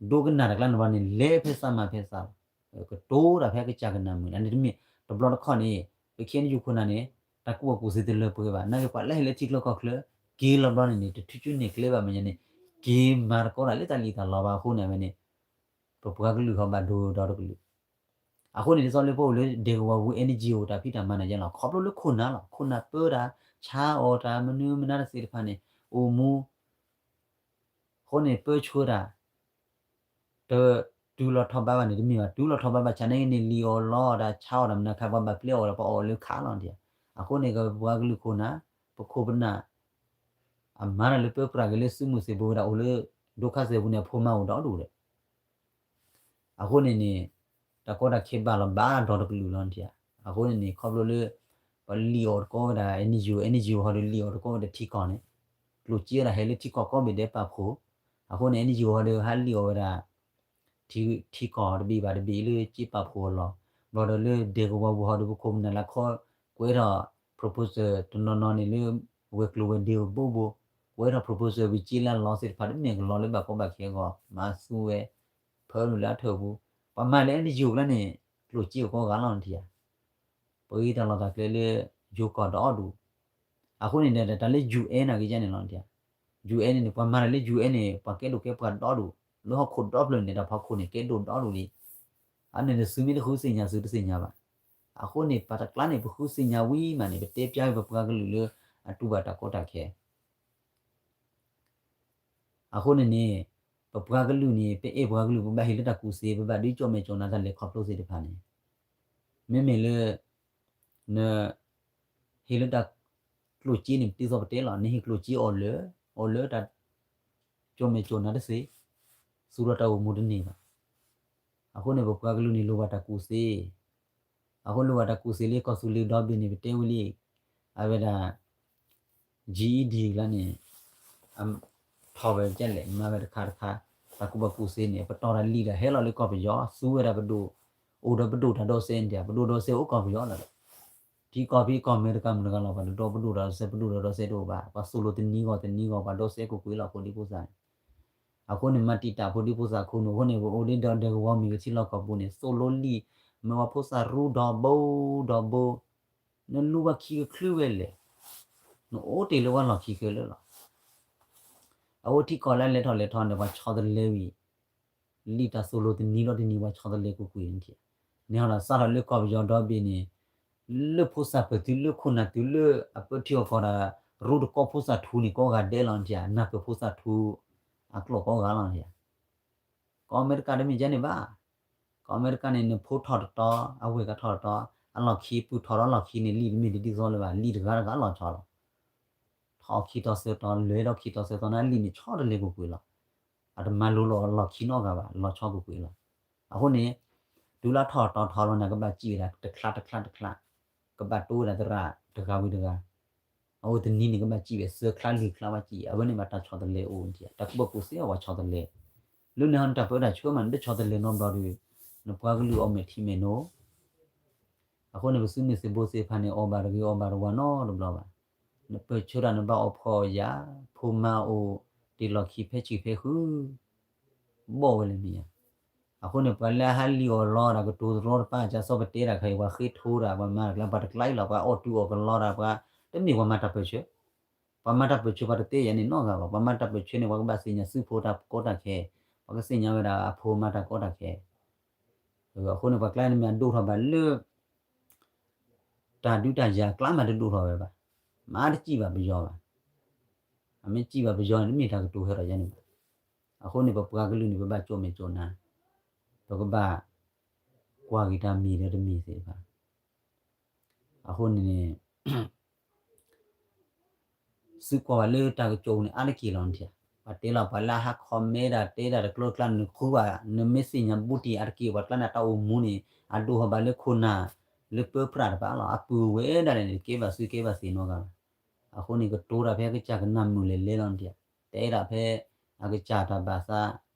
ဒိကနၣ်တၢ်ကျါန့ၣ်ဘျီန့ၣ် လဲၤဖဲစၢ်မၤဖဲစၢ်လီၤ. ကတိၤတၢ်ဖဲအကစၢ်ကနၣ်မုာ်န့ၣ် တမ့ၢ်တဘျီတခီၣ်န့ၣ် ပခ့ၣ်အဲၣ်ယူၣ်ခိၣ်နၢ်န့ၣ် တၢ်ကူၣ်ဘၣ်ကူၣ်သ့တလၢပှဲၤဘၣ်, နာ်က့ပှၤလၢဟဲလၢထံချၢကီၢ်ချၢ က့ၤလီၤဘျီန့ၣ်န့ၣ် တထုးစုနဲၣ်ကျဲဘၣ်အမဲာ်ညါန့ၣ် က့ၤမၤသကိးတၢ်လၢတၢ်လံၣ်တၢ်လီဘၣ်အဃိန့ၣ် အဝဲန့ၣ် ပပှၤကလုာ်ဟီဘၣ်ဒိဒီတကလုာ် အဃိန့ၣ် ဒ်သိးလၢပအိၣ်လၢဒဲကဝီၤပူၤ NGO တၢ်ဖံးတၢ်မၤန့ၣ်ယဲလီၤ. ခီဖျိလၢခိၣ်နၢ်လီၤ. ခိၣ်နၢ်ပၢတၢ် ဆါအီၣ်တၢ် မနုၤမနုၤတသ့ၣ်တဖၣ်န့ၣ် အိၣ်မူ အဃိန့ၣ် ပၢဆှၢတၢ် တတုၤလီၤထီၣ်ဘးဘၣ်န့ၣ် တမ့ၢ်ဘၣ်, တုၤလီၤထီၣ်ဘးဘၣ်ဆၣ်န့ၣ်န့ၣ် လံၣ်အီၣ်လီအီၣ်တၢ် ဆါအီၣ်တၢ်မနုၤခါ ပှၤဘၣ်ပျဲအီၣ်ဒီး ပှၤအီၣ်လၢခးလီၤဒံးဧါ. အဃိန့ၣ် ပပှၤကလုာ်ခိၣ်နၢ် ပခိၣ်ပနၢ် အမၤတၢ်လၢပၢပြးက့ၤလၢစုမုၢ်သံၣ်ဘိဝဲဒၣ်အိၣ်လၢ ဒိခါစဲးပူၤန့ၣ် အဖိမါအိၣ်ဒီဒူၣ်ဒီး အဃိန့ၣ်န့ၣ် တၢ်ကီတၢ်ခဲဘၣ်လီၤဘၣ်ဒီတကလုာ်လီၤနထံၣ်ဧါ. အဃိန့ၣ်န့ၣ် ခီဖျိလၢ ပှၤလံၣ်အီၣ်တကီဝဲဒၣ် NGO, NGO ဟီဒီးလံၣ်အီၣ်တကီဝဲဒၣ်ထံကီၢ်န့ၣ် ကျိၣ်စ့ဝဲဒၣ်ဟဲလၢထံကီၢ်ကိးဘ့ၣ်ဒဲးပာ်ဖှိၣ်, အဃိန့ၣ် NGO ဟီဒီးဟးလံၣ်အီၣ်ဝဲဒၣ် ထံကီၢ်တဘ့ၣ်ဘၣ်တဘ့ၣ်လၢစ့ပာ်ဖှိၣ်အလီၢ်, ဘျီဒီးလၢဒဲကဝီၤပူၤဟီဒီးပခိၣ်ပနၢ်လၢခီ ကွဲးထီၣ် proposal တနီၤနီၤန့ၣ်လၢ ဝဲၤကျိၤဝဲၤဒ့အိၣ်ဘိဘိ, ကွဲးထီၣ် proposal ဝံၤစ့လၢအလီၢ်သ့ၣ်တဖၣ် တမ့ၢ်ကလီလၢဘၣ်ကီဘၣ်ခဲအဂီၢ် မၤသူဝဲ ဖၢနုာ်လၢအထၢၣ်ပူၤ, ပှၤမၤလၢ NGO ကျါန့ၣ် ကျိၣ်စ့အိၣ်ကိးဂၤလီၤနထံၣ်ဧါ. ပဂ့ၤတၢ်လီၢ်တၢ်ကျဲလၢ ယိၤကီၢ်ဒီဒူၣ်, အဃိန့ၣ်ဒီး တၢ်လၢ UN နာ်က့န့ၣ်လီၤနထံၣ်ဧါ. UN န့ၣ်န့ၣ် ပှၤမၤတၢ်လၢ UN န့ၣ် ပှၤကဲဒိၣ်ကဲပှၤဒီဒူၣ်, လၢဟီၣ်ခိၣ်ဒီဖျၢၣ်န့ၣ် တၢ်ဖီခိၣ်န့ၣ် ကဲဒိၣ်ဒီဒူၣ်လံ. အန့ၣ်န့ၣ် သုမ့ၢ်တဃုသ့ၣ်ညါ သုတသ့ၣ်ညါဘၣ်. အဃိန့ၣ် ပတကျါန့ၣ် ပဃုသ့ၣ်ညါဝံၤမးန့ၣ် ပတဲပျါက့ၤပပှၤကလုာ်လၢ အတူၢ်ဘၣ်တၢ်ကီတၢ်ခဲ အဃိန့ၣ်န့ၣ် ပပှၤကလုာ်န့ၣ် ပအဲၣ်ပှၤကလုာ် ပဘၣ်ဟ့ၣ်လၢတၢ်ကူၣ်သ့, ပဘၣ်ဒုးကၠီၣ်မဲာ်ကၠီၣ်နါတၢ်လဲၤခီဖျိသ့ၣ်တဖၣ်န့ၣ်, မ့မ့ၢ်လၢ န ဟ့ၣ်လၢတၢ်ကျိၣ်စ့န့ၣ် ပတံၤသီပတဲလီၤ, နဟ့ၣ်ကျိၣ်စ့အီၤလၢ အီၤလၢတၢ် ကၠီၣ်မဲာ်ကၠီၣ်နါတသ့, သူၣ်ထီၣ်တၢ်အိၣ်မူတန့ၢ်ဘၣ်. အဃိန့ၣ် ပပှၤကလုာ်န့ၣ် လိၣ်ဘၣ်တၢ်ကူၣ်သ့, အဃိလိၣ်ဘၣ်တၢ်ကူၣ်သ့လၢကီၢ်သူလ့ၤဒီဘ့ၣ်န့ၣ် ပတဲဝံၤလံ, အဝဲဒၣ် GED လၢန့ၣ် ထီၣ်ဝဲကလဲၣ် မၤဝဲတခါတခါ, တၢ်ကူၣ်ဘၣ်ကူၣ်သ့န့ၣ် ပတီၢ်တၢ်လံာ်ဒီးဟဲလီၤလၢကီၢ်ပယီၤ, သူဝဲဒၣ်ပဒိၣ်, အိၣ်ဒီးပဒိၣ်တၢ်ဒီစဲန့ၣ် ပဒိၣ်ဒီစဲအိၣ်ကီၢ်ပယီၤလီၤဒီး, ထံကီၢ်ဖံးကီၢ်မ့ၢ်တကးမုၢ်တကးလီၤ ပှၤတဒီပဒိၣ်တၢ်ဒီစဲ ပဒိၣ်တၢ်ဒီစဲတအိၣ်ဘၣ်, ပှၤသိၣ်လိတနံၤဂီၢ်တနံၤဂီၢ် ပှၤဒီစဲကွ့ၢ်ကွ့ၢ်လီၤ ဖိဒံဖိသၣ်န့ၣ် အဃိန့ၣ် မၤတံာ်တာ်ဖိဒံဖိသၣ်ခိၣ်နူာ်အဃိန့ၣ် ပအိၣ်ဒံးဒီးဒဲကဝီၤမ့ၢ်ဂ့ၤ ထံလီၢ်ကီၢ်ပူၤန့ၣ် သိၣ်လိလံာ်, မ့ၢ်ဝဲဖိသၣ်ရူဒီဘိဒီဘိ, နလူဝဲခံကချုဝဲလဲၣ်, နအိၣ်တ့ၢ်လၢဝဲလီၢ်ခံကလၢာ်လီၤ. အဝဲထံကီၢ်လၢအလဲၤထီၣ်လဲၤထီန့ၣ် ပှၤဆီတလဲဝံၤ လံာ်တၢ်သိၣ်လိတနံၤဒီးတနံၤ ပှၤဆီတလဲကွ့ၢ်ကွ့ၢ်န့ၣ်, န့ၣ်ဟီဒီး စးထီၣ်လၢကီၢ်ပယီၤဒီဘ့ၣ်န့ၣ် လၢဖိသၣ်ပၢၢ်တုၤလၢခိၣ်နၢ်တုၤလၢအပၢထံအီၣ်ကီၢ်ဒီး ရူတကီဖိသၣ်ထူန့ၣ် ကိးဂၤဒဲးလီၤနထံၣ်ဧါ, နၢ်ပၢၢ်ဖိသၣ်ထူ အကျိာ်ကိးဂၤလီၤနထံၣ်ဧါ. ကီၢ်အမဲရကၤတမ့ၢ်ကဲန့ၣ်ဘၣ်. ကီၢ်အမဲရကၤန့ၣ် နဖိထီၣ်တတီၤ အဝဲၢ်ကထီၣ်တတီၤ အလီၢ်ခံ ပုၢ်ထီၣ်ဒီးလီၢ်ခံန့ၣ် လံာ်တမ့ၢ်တဒ်သိးလၢၤဘၣ်, လံာ်တဂၤတဂၤလီၤဆီလီၤ. ထီၣ်ခံတီၤသၢတီၤ လဲၤဒီးခံတီၤသၢတီၤန့ၣ် လံာ်န့ၣ်ဆီတလဲကွ့ၢ်ကွ့ၢ်လီၤ. အတမၤလိလီၤလီၢ်ခံနီတဂၤဘၣ်, လီၤဆီကွ့ၢ်ကွ့ၢ်လီၤ. အဃိန့ၣ် တုၤလၢထီၣ်တီၤထီၣ်လီၤန့ၣ် ကဘၣ်စံၣ်ဝဲဒၣ်တချါတချါတချါ, ကဘၣ်တိဝဲဒၣ်သရၣ်တဂၤဝံၤတဂၤ အဝဲတနံၤန့ၣ် ကဘၣ်စံၣ်ဝဲသၢချါလွံၢ်ချါဘၣ်စံၣ်, အဝဲန့ၣ်ဘၣ်တၢ်ဆီတလဲအိၣ်နထံၣ်ဧါ, တၢ်ကူၣ်ဘၣ်ကူၣ်သ့အီၤပှၤဆီတလဲ, လၢန့ၣ်ဟီနတၢ်ပၢတၢ်ဆှၢမး နတဆီတလဲနီတဘျီဒီး နပှၤကလုာ်အီၣ်မဲာ်ထံမဲာ်နိ, အဃိန့ၣ် ပသုးမုၢ်သံၣ်ဘိသ့ၣ်တဖၣ်န့ၣ် အီၣ်ဘၣ်တဂ့ၤအီၣ်ဘၣ်တဝါနီတဘျီဘၣ်. နပၢၢ်ဆၢတၢ် နဘၣ်အီၣ်ဖှီၣ်အီၣ်ယာ်, ဖိမါအိၣ်တ့ၢ်လီၢ်ခံဖဲဆံးဖဲဃု ဘီၣ်ဝဲလၢမ့ၢ်ဧါ. အဃိန့ၣ် ပှၤလၢအဟးလံၣ်အီၣ်လီတၢ် ကတိၤတရီတပါ ကၢ်စီၤပတဲတၢ်ခဲအံၤ ပှၤဃ့ထိတၢ် ပှၤမၤတၢ်ကျါ ပှၤတကျါအံၤလီၤ, ပှၤအီၣ်တုၤအီၣ်ကလီတၢ် ပှၤတမ့ၢ်ပှၤမၤတၢ်ပၢၢ်ဆၢ, ပှၤမၤတၢ်ပၢၢ်ဆၢ ပှၤတတဲယၤန့ၣ်နီတဂၤဘၣ်, ပှၤမၤတၢ်ပၢၢ်ဆၢန့ၣ် ပှၤကဘၣ်သ့ၣ်ညါသုးဖိတၢ်ကီတၢ်ခဲ, ပှၤကသ့ၣ်ညါဝဲဒၣ်အဖိမါတၢ်ကီတၢ်ခဲ အဃိန့ၣ် ပှၤကျါန့ၣ်မ့ၢ်အဒိၣ်ထီၣ်ဘၣ်လၢ တၢ်ဒုးတၢ်ယၤကျါမးတဒိၣ်ထီၣ်ဝဲဘၣ်, မ့ၢ်တစံၣ်ဘၣ်ပယီၤဘၣ်. အမ့ၢ်စံၣ်ဘၣ်ပယီၤန့ၣ် တမ့ၢ်တၢ်ကတိၤဟဲထီၣ်ယၤန့ၣ်ဘၣ်. အဃိန့ၣ် ပပှၤကလုာ်န့ၣ် ပဘၣ်ကၠိၣ်မဲာ်ကၠိၣ်နါ, ပကဘၣ်ကွၢ်က့ၤတၢ်မ့ၢ်ဒီးတမ့ၢ်သ့ၣ်တဖၣ်. အဃိန့ၣ်န့ၣ် သုကွၢ်ဘၣ်လၢတၢ်ကစီၣ်ပူၤန့ၣ် အါတက့ၢ်လီၤနထံၣ်ဧါ. ပှၤတဲလီၤ ပှၤလၢအဟး comment တၢ်တဲတၢ်တကျိၤတကျါ နဃုဘၣ် နမ့ၢ်သ့ၣ်ညါဘူးတံၢ်အါတက့ၢ် ပှၤကျါန့ၣ် တၢ်အိၣ်မူန့ၣ် အဒိၣ်ထီၣ်ဘၣ်လၢခိၣ်နၢ် လၢပၢပြးတပၤလီၤ. အပုၢ်ဝဲဒၣ်လဲာ်န့ၣ် တကဲဘၣ်သုးကဲဘၣ်သ့ၣ်နီတဂၤဘၣ်. အဃိန့ၣ် ကတိၤတၢ်ဖဲအကစၢ်ကနၣ်မုာ်လဲၤလဲလီၤနထံၣ်ဧါ. တဲဒၣ်ဖဲအကစၢ်တၢ်ဘၣ်သး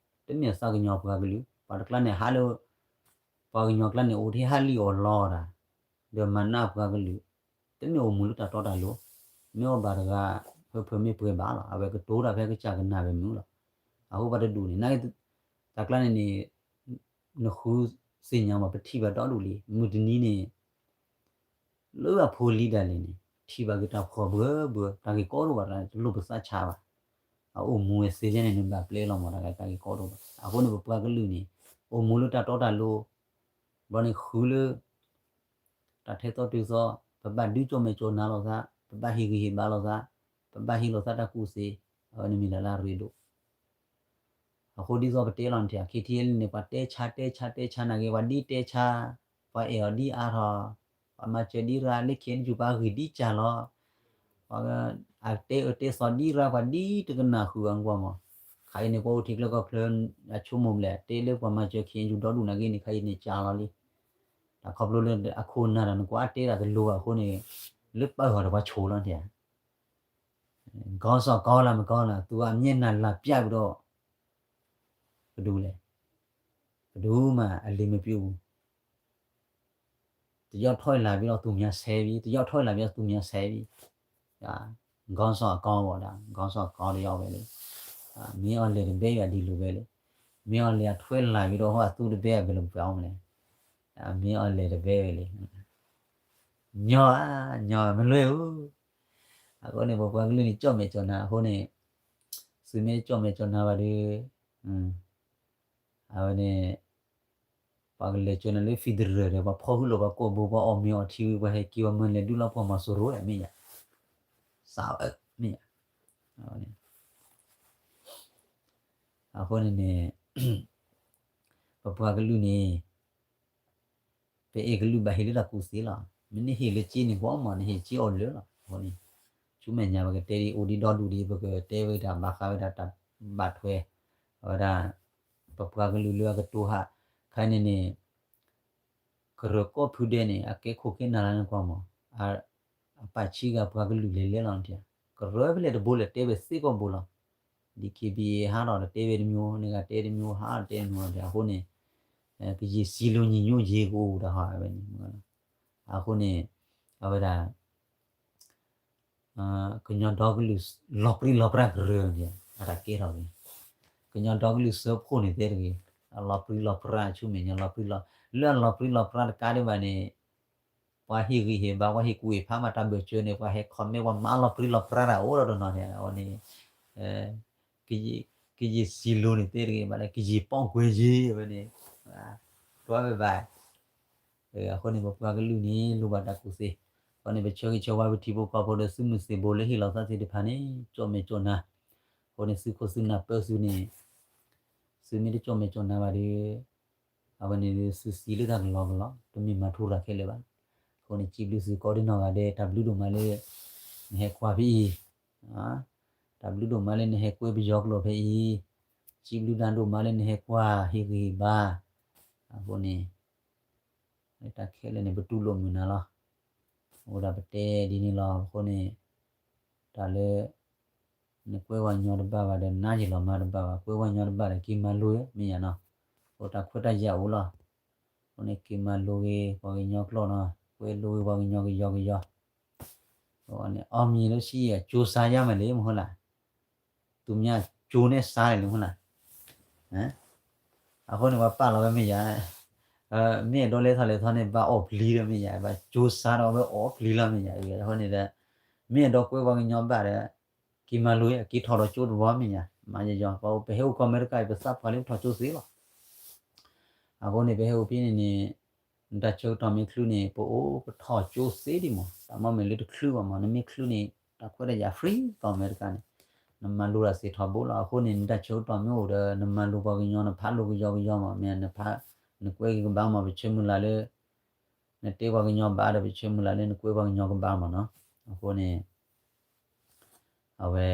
တမ့ၢ်အသးကညီၤပှၤကလုာ် ပှၤတကျါန့ၣ် ဟးလၢ ပှၤကညီကျါန့ၣ် အိၣ်ထဲဟးလံၣ်အီၣ်လီတၢ် ဒီးမၤနးပှၤကလုာ် တမ့ၢ်အိၣ်မူလၢတၢ်တီတၢ်လိၤ, မ့ၢ်အီၣ်ဘၣ်တဂၤ ဖၢဖၢမ့ၢ်ပှဲၤဘၣ်လီၤ. အဝဲကတိၤတၢ်ဖဲကစၢ်ကနၣ်ဝဲမုာ်လီၤ. အဃိပှၤတဒူၣ်န့ၣ် န တၢ်ကျါန့ၣ်န့ၣ် နဃုသ့ၣ်ညါမး ပထံၣ်ဘၣ်ဒီဒူၣ်လံ မုၢ်တနံၤန့ၣ် လၢအဖိလံဒၣ်လဲာ်န့ၣ် ထံၣ်ဘၣ်က့ၤတၢ်ဖှီၣ်ဘှၢဘှၢ တၢ်ဂ့ၢ်ကီဒိၣ်ဘၣ်တၢ် တလိၣ်ပသးဆါဘၣ်. အအိၣ်မူဝဲသ့န့ၣ် နဘၣ်ပျဲလီၤမး တၢ်ဂ့ၢ်ကီဒိၣ်ဘၣ်. အဃိန့ၣ် ပပှၤကလုာ်န့ၣ် အိၣ်မူလၢတၢ်တီတၢ်လိၤ, ဘျီန့ၣ်ဃုလၢ တၢ်ထဲသိးတုၤသိး, ပဘၣ်ဒုးကၠီၣ်မဲာ်ကၠီၣ်နါလိာ်သး, ပဘၣ်ဟ့ၣ်ဂံၢ်ဟ့ၣ်ဘါလိာ်သး, ပဘၣ်ဟ့ၣ်လိာ်သးတၢ်ကူၣ်သ့, အဝဲန့ၣ်မ့ၢ်တၢ်လၢအရ့ဒိၣ် အဃိဒ်သိးပတဲလီၤန့ၣ် ထံၣ် ခ့ထံလံန့ၣ် ပှၤတဲဆါတဲဆါတဲဆါနာ်က့ ပှၤဒ်တဲဆါ, ပှၤအဲၣ်အီၤဒ်အါထီၣ်, ပှၤမၤစၢၤဒ်ရၢ် လၢ ခ့ၣ်အဲၣ်ယူၣ် ပှၤဂ့ၢ်ဒ်ကၢ်လီၤ, ပှၤအတဲအၢတဲသီဒ်ရၢ် ပှၤဒ်တကနၣ်ဃုာ်အဂီၢ်မး, ခါအံၤန့ၣ် ပှၤအိၣ်ထံးကျိကီၢ်ချၢ အဆိကမိၣ်ဘျဲၣ် တဲလၢပှၤမၤစၢၤ ခ့ၣ်အဲၣ်ယူၣ် ဒီဒူၣ်နာ်က့န့ၣ် ခါအံၤန့ၣ်ကၢ်လီၤလံ, တၢ်ခီဖျိလၢအခိၣ်နၢ်တၢ် နကွၢ်တဲတၢ်တလိၤဘၣ်အဃိန့ၣ် လၢပၢ်ဂီၢ်ဒီးပှၤဆိးလီၤန့ၣ် ခေါင်းဆောင်ကောင်းလားမကောင်းလား သူအမျက်နှာလာပြပြီးတော့ ဘယ်သူလဲ ဘယ်သူမှအလီမပြုဘူး, တယောက်ထွက်လာပြီးတော့ သူများဆဲပြီ, တယောက်ထွက်လာပြီးတော့ သူများဆဲပြီ, ခေါင်းဆောင်ကောင်းပေါ့ဒါ, ခေါင်းဆောင်ကောင်းတယောက်ပဲလေ, မင်းအောင်လှိုင်တပည့်ကဒီလိုပဲလေ, မင်းအောင်လှိုင်ကထွက်လာပြီးတော့ ဟိုအသူတပည့်ကဘယ်လိုပြောမလဲ, မင်းအောင်လှိုင်တပည့်ပဲလေ, ညီဧါ, ညီမလွဲဘူး, အဃိန့ၣ် ပပှၤကလုာ်န့ၣ် ကၠီၣ်မဲာ်ကၠီၣ်နါအဃိန့ၣ်, သုမ့ၢ်ကၠီၣ်မဲာ်ကၠီၣ်နါဘၣ်ဒီး, အဝဲန့ၣ် ပှၤကလဲၤကၠီၣ်နါလၢ federal ဒီး ပှၤဖီၣ်ဟုၣ်လိာ်ပှၤကိာ်ဘိ ပှၤအီၣ်မ့ၤအီထံဝံၤ ပှၤဟဲက့ၤပှၤမၢလဲၤဒုးလီၤပှီၢ်မီၤစိရိၤမ့ၢ်ယါ, စးဝဲမ့ၢ်ယါ, အဃိန့ၣ်န့ၣ် ပပှၤကလုာ်န့ၣ် ပအဲၣ်ကလုာ်ဘၣ်ဟ့ၣ်လၢတၢ်ကူၣ်သ့လီၤ. မ့ၢ်နဟ့ၣ်လၢက့န့ၣ် ကွၢ်မး နဟ့ၣ်က့အီၤလၢာ်လီၤ. အဃိန့ၣ် ဆူမဲာ်ညါပကတဲဒ်အိၣ်ဒံးဒီဒူၣ်ဒံး ပကတဲဝဲတၢ်ဘၣ်ဃးဝဲဒၣ်တၢ်ဘၣ်ထွဲ, အဝဲဒၣ် ပပှၤကလုာ်လၢအကတိၤဟး ခါန့ၣ်န့ၣ် ကရၢကီၢ်ဖုဒဲးန့ၣ် အကဲခိၣ်ကဲနၢ်လၢနကွၢ်မး, အပာ်ဆံးဂၤပှၤကလုာ်လဲၤလဲၤလီၤနထံၣ်, ကရၢဖဲလဲၣ်တဘိလဲၣ်တဲဝဲသ့ကီၢ်ဘိလီၤ. DKBA ဟးထီၣ်တတဲဝဲတမျိုး, န့ၣ်ဂၤတဲတမျိုး, ဟးထီၣ်တဲတမျိုးလီၤ. အဃိန့ၣ် ကယံာ်စံလိၤညီညီယံာ်ကအိၣ်တဟီၣ်ဝဲန့ၣ်, အဃိန့ၣ် အဝဲဒၣ် ကညီဒီကလုာ်လီၤပြံလီၤပြါကရၢန့ၣ် အတၢ်ကဲထီၣ်က့ၤ, ကညီဒီကလုာ်စၢဖှိၣ်န့ၣ်တဲတဂ့ၤ, အလီၤပြံလီၤပြါဆူမဲာ်ညါလီၤပြံလီၤ, လၢအလီၤပြံလီၤပြါတကးဒံးဘၣ်န့ၣ် ပှၤဟ့ၣ်ဂံၢ်ဟ့ၣ်ဘါ ပှၤဟ့ၣ်ကူၣ်ဟ့ၣ်ဖးမးတၢ်ဘၢၣ်စၢၤန့ၣ် ပှၤဟဲ comment ပှၤမၤလီၤပြံလီၤပြါတၢ်အိၣ်ဒီးတနီၤန့ၣ် အဝဲန့ၣ် ကယံာ်စံလိၤန့ၣ်တဲတဂ့ၤဘၣ်လၢ ကယံာ်ပီၣ်ကွဲယ့ၤဝဲန့ၣ် တွၢ်ဝဲဘၣ် အဃိန့ၣ် ပပှၤကလုာ်န့ၣ် လိၣ်ဘၣ်တၢ်ကူၣ်သ့, အဃိန့ၣ် ပဆၢဂ့ၤဆၢဝါပထံဖိကီၢ်ဖိဒီးသုးမုၢ်သံၣ်ဘိလၢဟ့ၣ်လီၤသးသ့ၣ်တဖၣ်န့ၣ် ကၠီၣ်မဲာ်ကၠီၣ်နါ, အဃိန့ၣ် သုးခိၣ်သုးနၢ်ပၢၢ်သုန့ၣ် သုမ့ၢ်တကၠီၣ်မဲာ်ကၠီၣ်နါဘၣ်ဒီး အဝဲန့ၣ်သုသံလၢတၢ်ကလီကလီ တမ့ၢ်မၤထူရၤခဲလၢာ်ဘၣ်. အဃိန့ၣ် စံးဘျုးသုကိးဒံနီၢ်ဂၤဒဲး တၢ်ဘျုးဒိၣ်မးလၢ နဟဲကွၢ်ဖဲအံၤ, တၢ်ဘျုးဒိၣ်မးလၢနဟဲကွဲပယီၤကျိာ်ဖဲအံၤ, စံးဘျုးဒၣ်ဒိၣ်မးလၢနဟဲကွၢ်ဟ့ၣ်ဂံၢ်ဟ့ၣ်ဘါ, အဃိန့ၣ် တၢ်ခဲလၢာ်န့ၣ် ပတူၢ်လိာ်မုာ်နၤလီၤ. အဃိဒၣ်ပတဲဒ်န့ၣ်လီၤ. အဃိန့ၣ် တၢ်လၢ နကွဲပှၤကညီတဘၣ်ဘၣ်ဒီး နါယလီၤမါတဘၣ်ဘၣ်, ကွဲပှၤကညီတဘၣ်ဒီး က့ၤမၤလိမ့ၢ်ယါနီၤ. အဃိတၢ်ခွဲးတၢ်ယာ်အိၣ်လီၤ. အဃိန့ၣ် က့ၤမၤလိက့ၤပှၤကညီကျိာ်နီၤ, ကွဲလိက့ၤပှၤကညီကယီကယီ အဃိန့ၣ် အောင်မြင်လို့ရှိရင် ကြိုးစားရမယ်လေ မဟုတ်လား, သူများကြိုးနဲ့စားတယ်လေ မဟုတ်လား. အဃိန့ၣ် ပှၤပာ်လီၤဝဲမ့ၢ်ယါ, မ့ၢ်အဲၣ်ဒိးလဲၤထီၣ်လဲၤထီန့ၣ် ဘၣ်အီၣ်ပျံၤဒီးမ့ၢ်ယါ, ဘၣ်ကြိုးစားဒီးဝဲအီၣ်ပျံၤလီၤမ့ၢ်ယါ. အဃိန့ၣ်ဒီး မ့ၢ်အဲၣ်ဒိးကွဲပှၤကညီဘၣ်ဒီး က့ၤမၤလိ က့ၤထီၣ်ဒီးကၠိတဘီမ့ၢ်ယါ, မၤယယီၤ ပဟဲအိၣ်ကီၢ်အမဲရကၤအံၤ ပသးပှၢ်လၢပထီၣ်ကၠိသ့လီၤ. အဃိန့ၣ် ပဟဲအိၣ်ဖဲန့ၣ်န့ၣ် နတၢ်ဆၢကတီၢ်မ့ၢ်ချုးန့ၣ် ပအိၣ်ပထီၣ်ကၠိသ့ဒံးမး, တၢ်မ့ၢ်မ့ၢ်လၢတချုးဘၣ်မး, နမ့ၢ်ချုးန့ၣ် တၢ်ခွဲးတၢ်ယာ် free ကီၢ်အမဲရကၤန့ၣ်, နမၤလိတၢ်သ့ထီဘိလီၤ. အဃိန့ၣ် နတၢ်ဆၢကတီၢ်မ့ၢ်အိၣ်ဒီး နမၤလိပှၤကညီ နဖးလိကယီကယီမး, မ့ၢ်နဖး နကွဲက့ၤကဘၣ်မး, ပဆၢမုၢ်လၢ်လၢ နတဲပှၤကညီဘၣ်ဒီး ပဆၢမုၢ်လၢ်လၢနကွဲပှၤကညီကဘၣ်မးနီၤ. အဃိန့ၣ် အဝဲ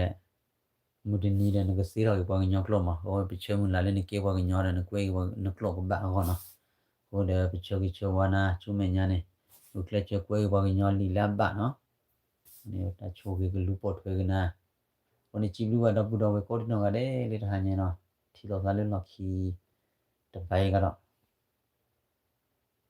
မုၢ်တနံၤဒီး နကသ့ထီၣ်က့ၤပှၤကညီကျိာ်မး, အဝဲပဆၢမုၢ်လၢ်လၢနကဲပှၤကညီဒီး နကွဲက့ၤနကျိာ်ကဘၣ်အဂီၢ်နီၤ. အဃိဒီး ပဆၢဂ့ၤဆၢဝါနၤ ဆူမဲာ်ညါန့ၣ် ဂုာ်ကျဲးစၢးကွဲက့ၤပှၤကညီလံာ်လၢအဘၣ်နီၤ. န့ၣ်တၢ်ဆိၣ်ဂ့ၤကလူၤပိာ်ထွဲက့ၤနၤ. အဃိန့ၣ် စံးဘျုးဘၣ်ဒီပုၢ်ဒီဝဲၢ်ကိးဒံနီၢ်ဂၤဒဲးလၢတဟါညါနီၤ, ထံၣ်လိာ်သးလၢလီၢ်ခံ တဘျီဂၤဒီး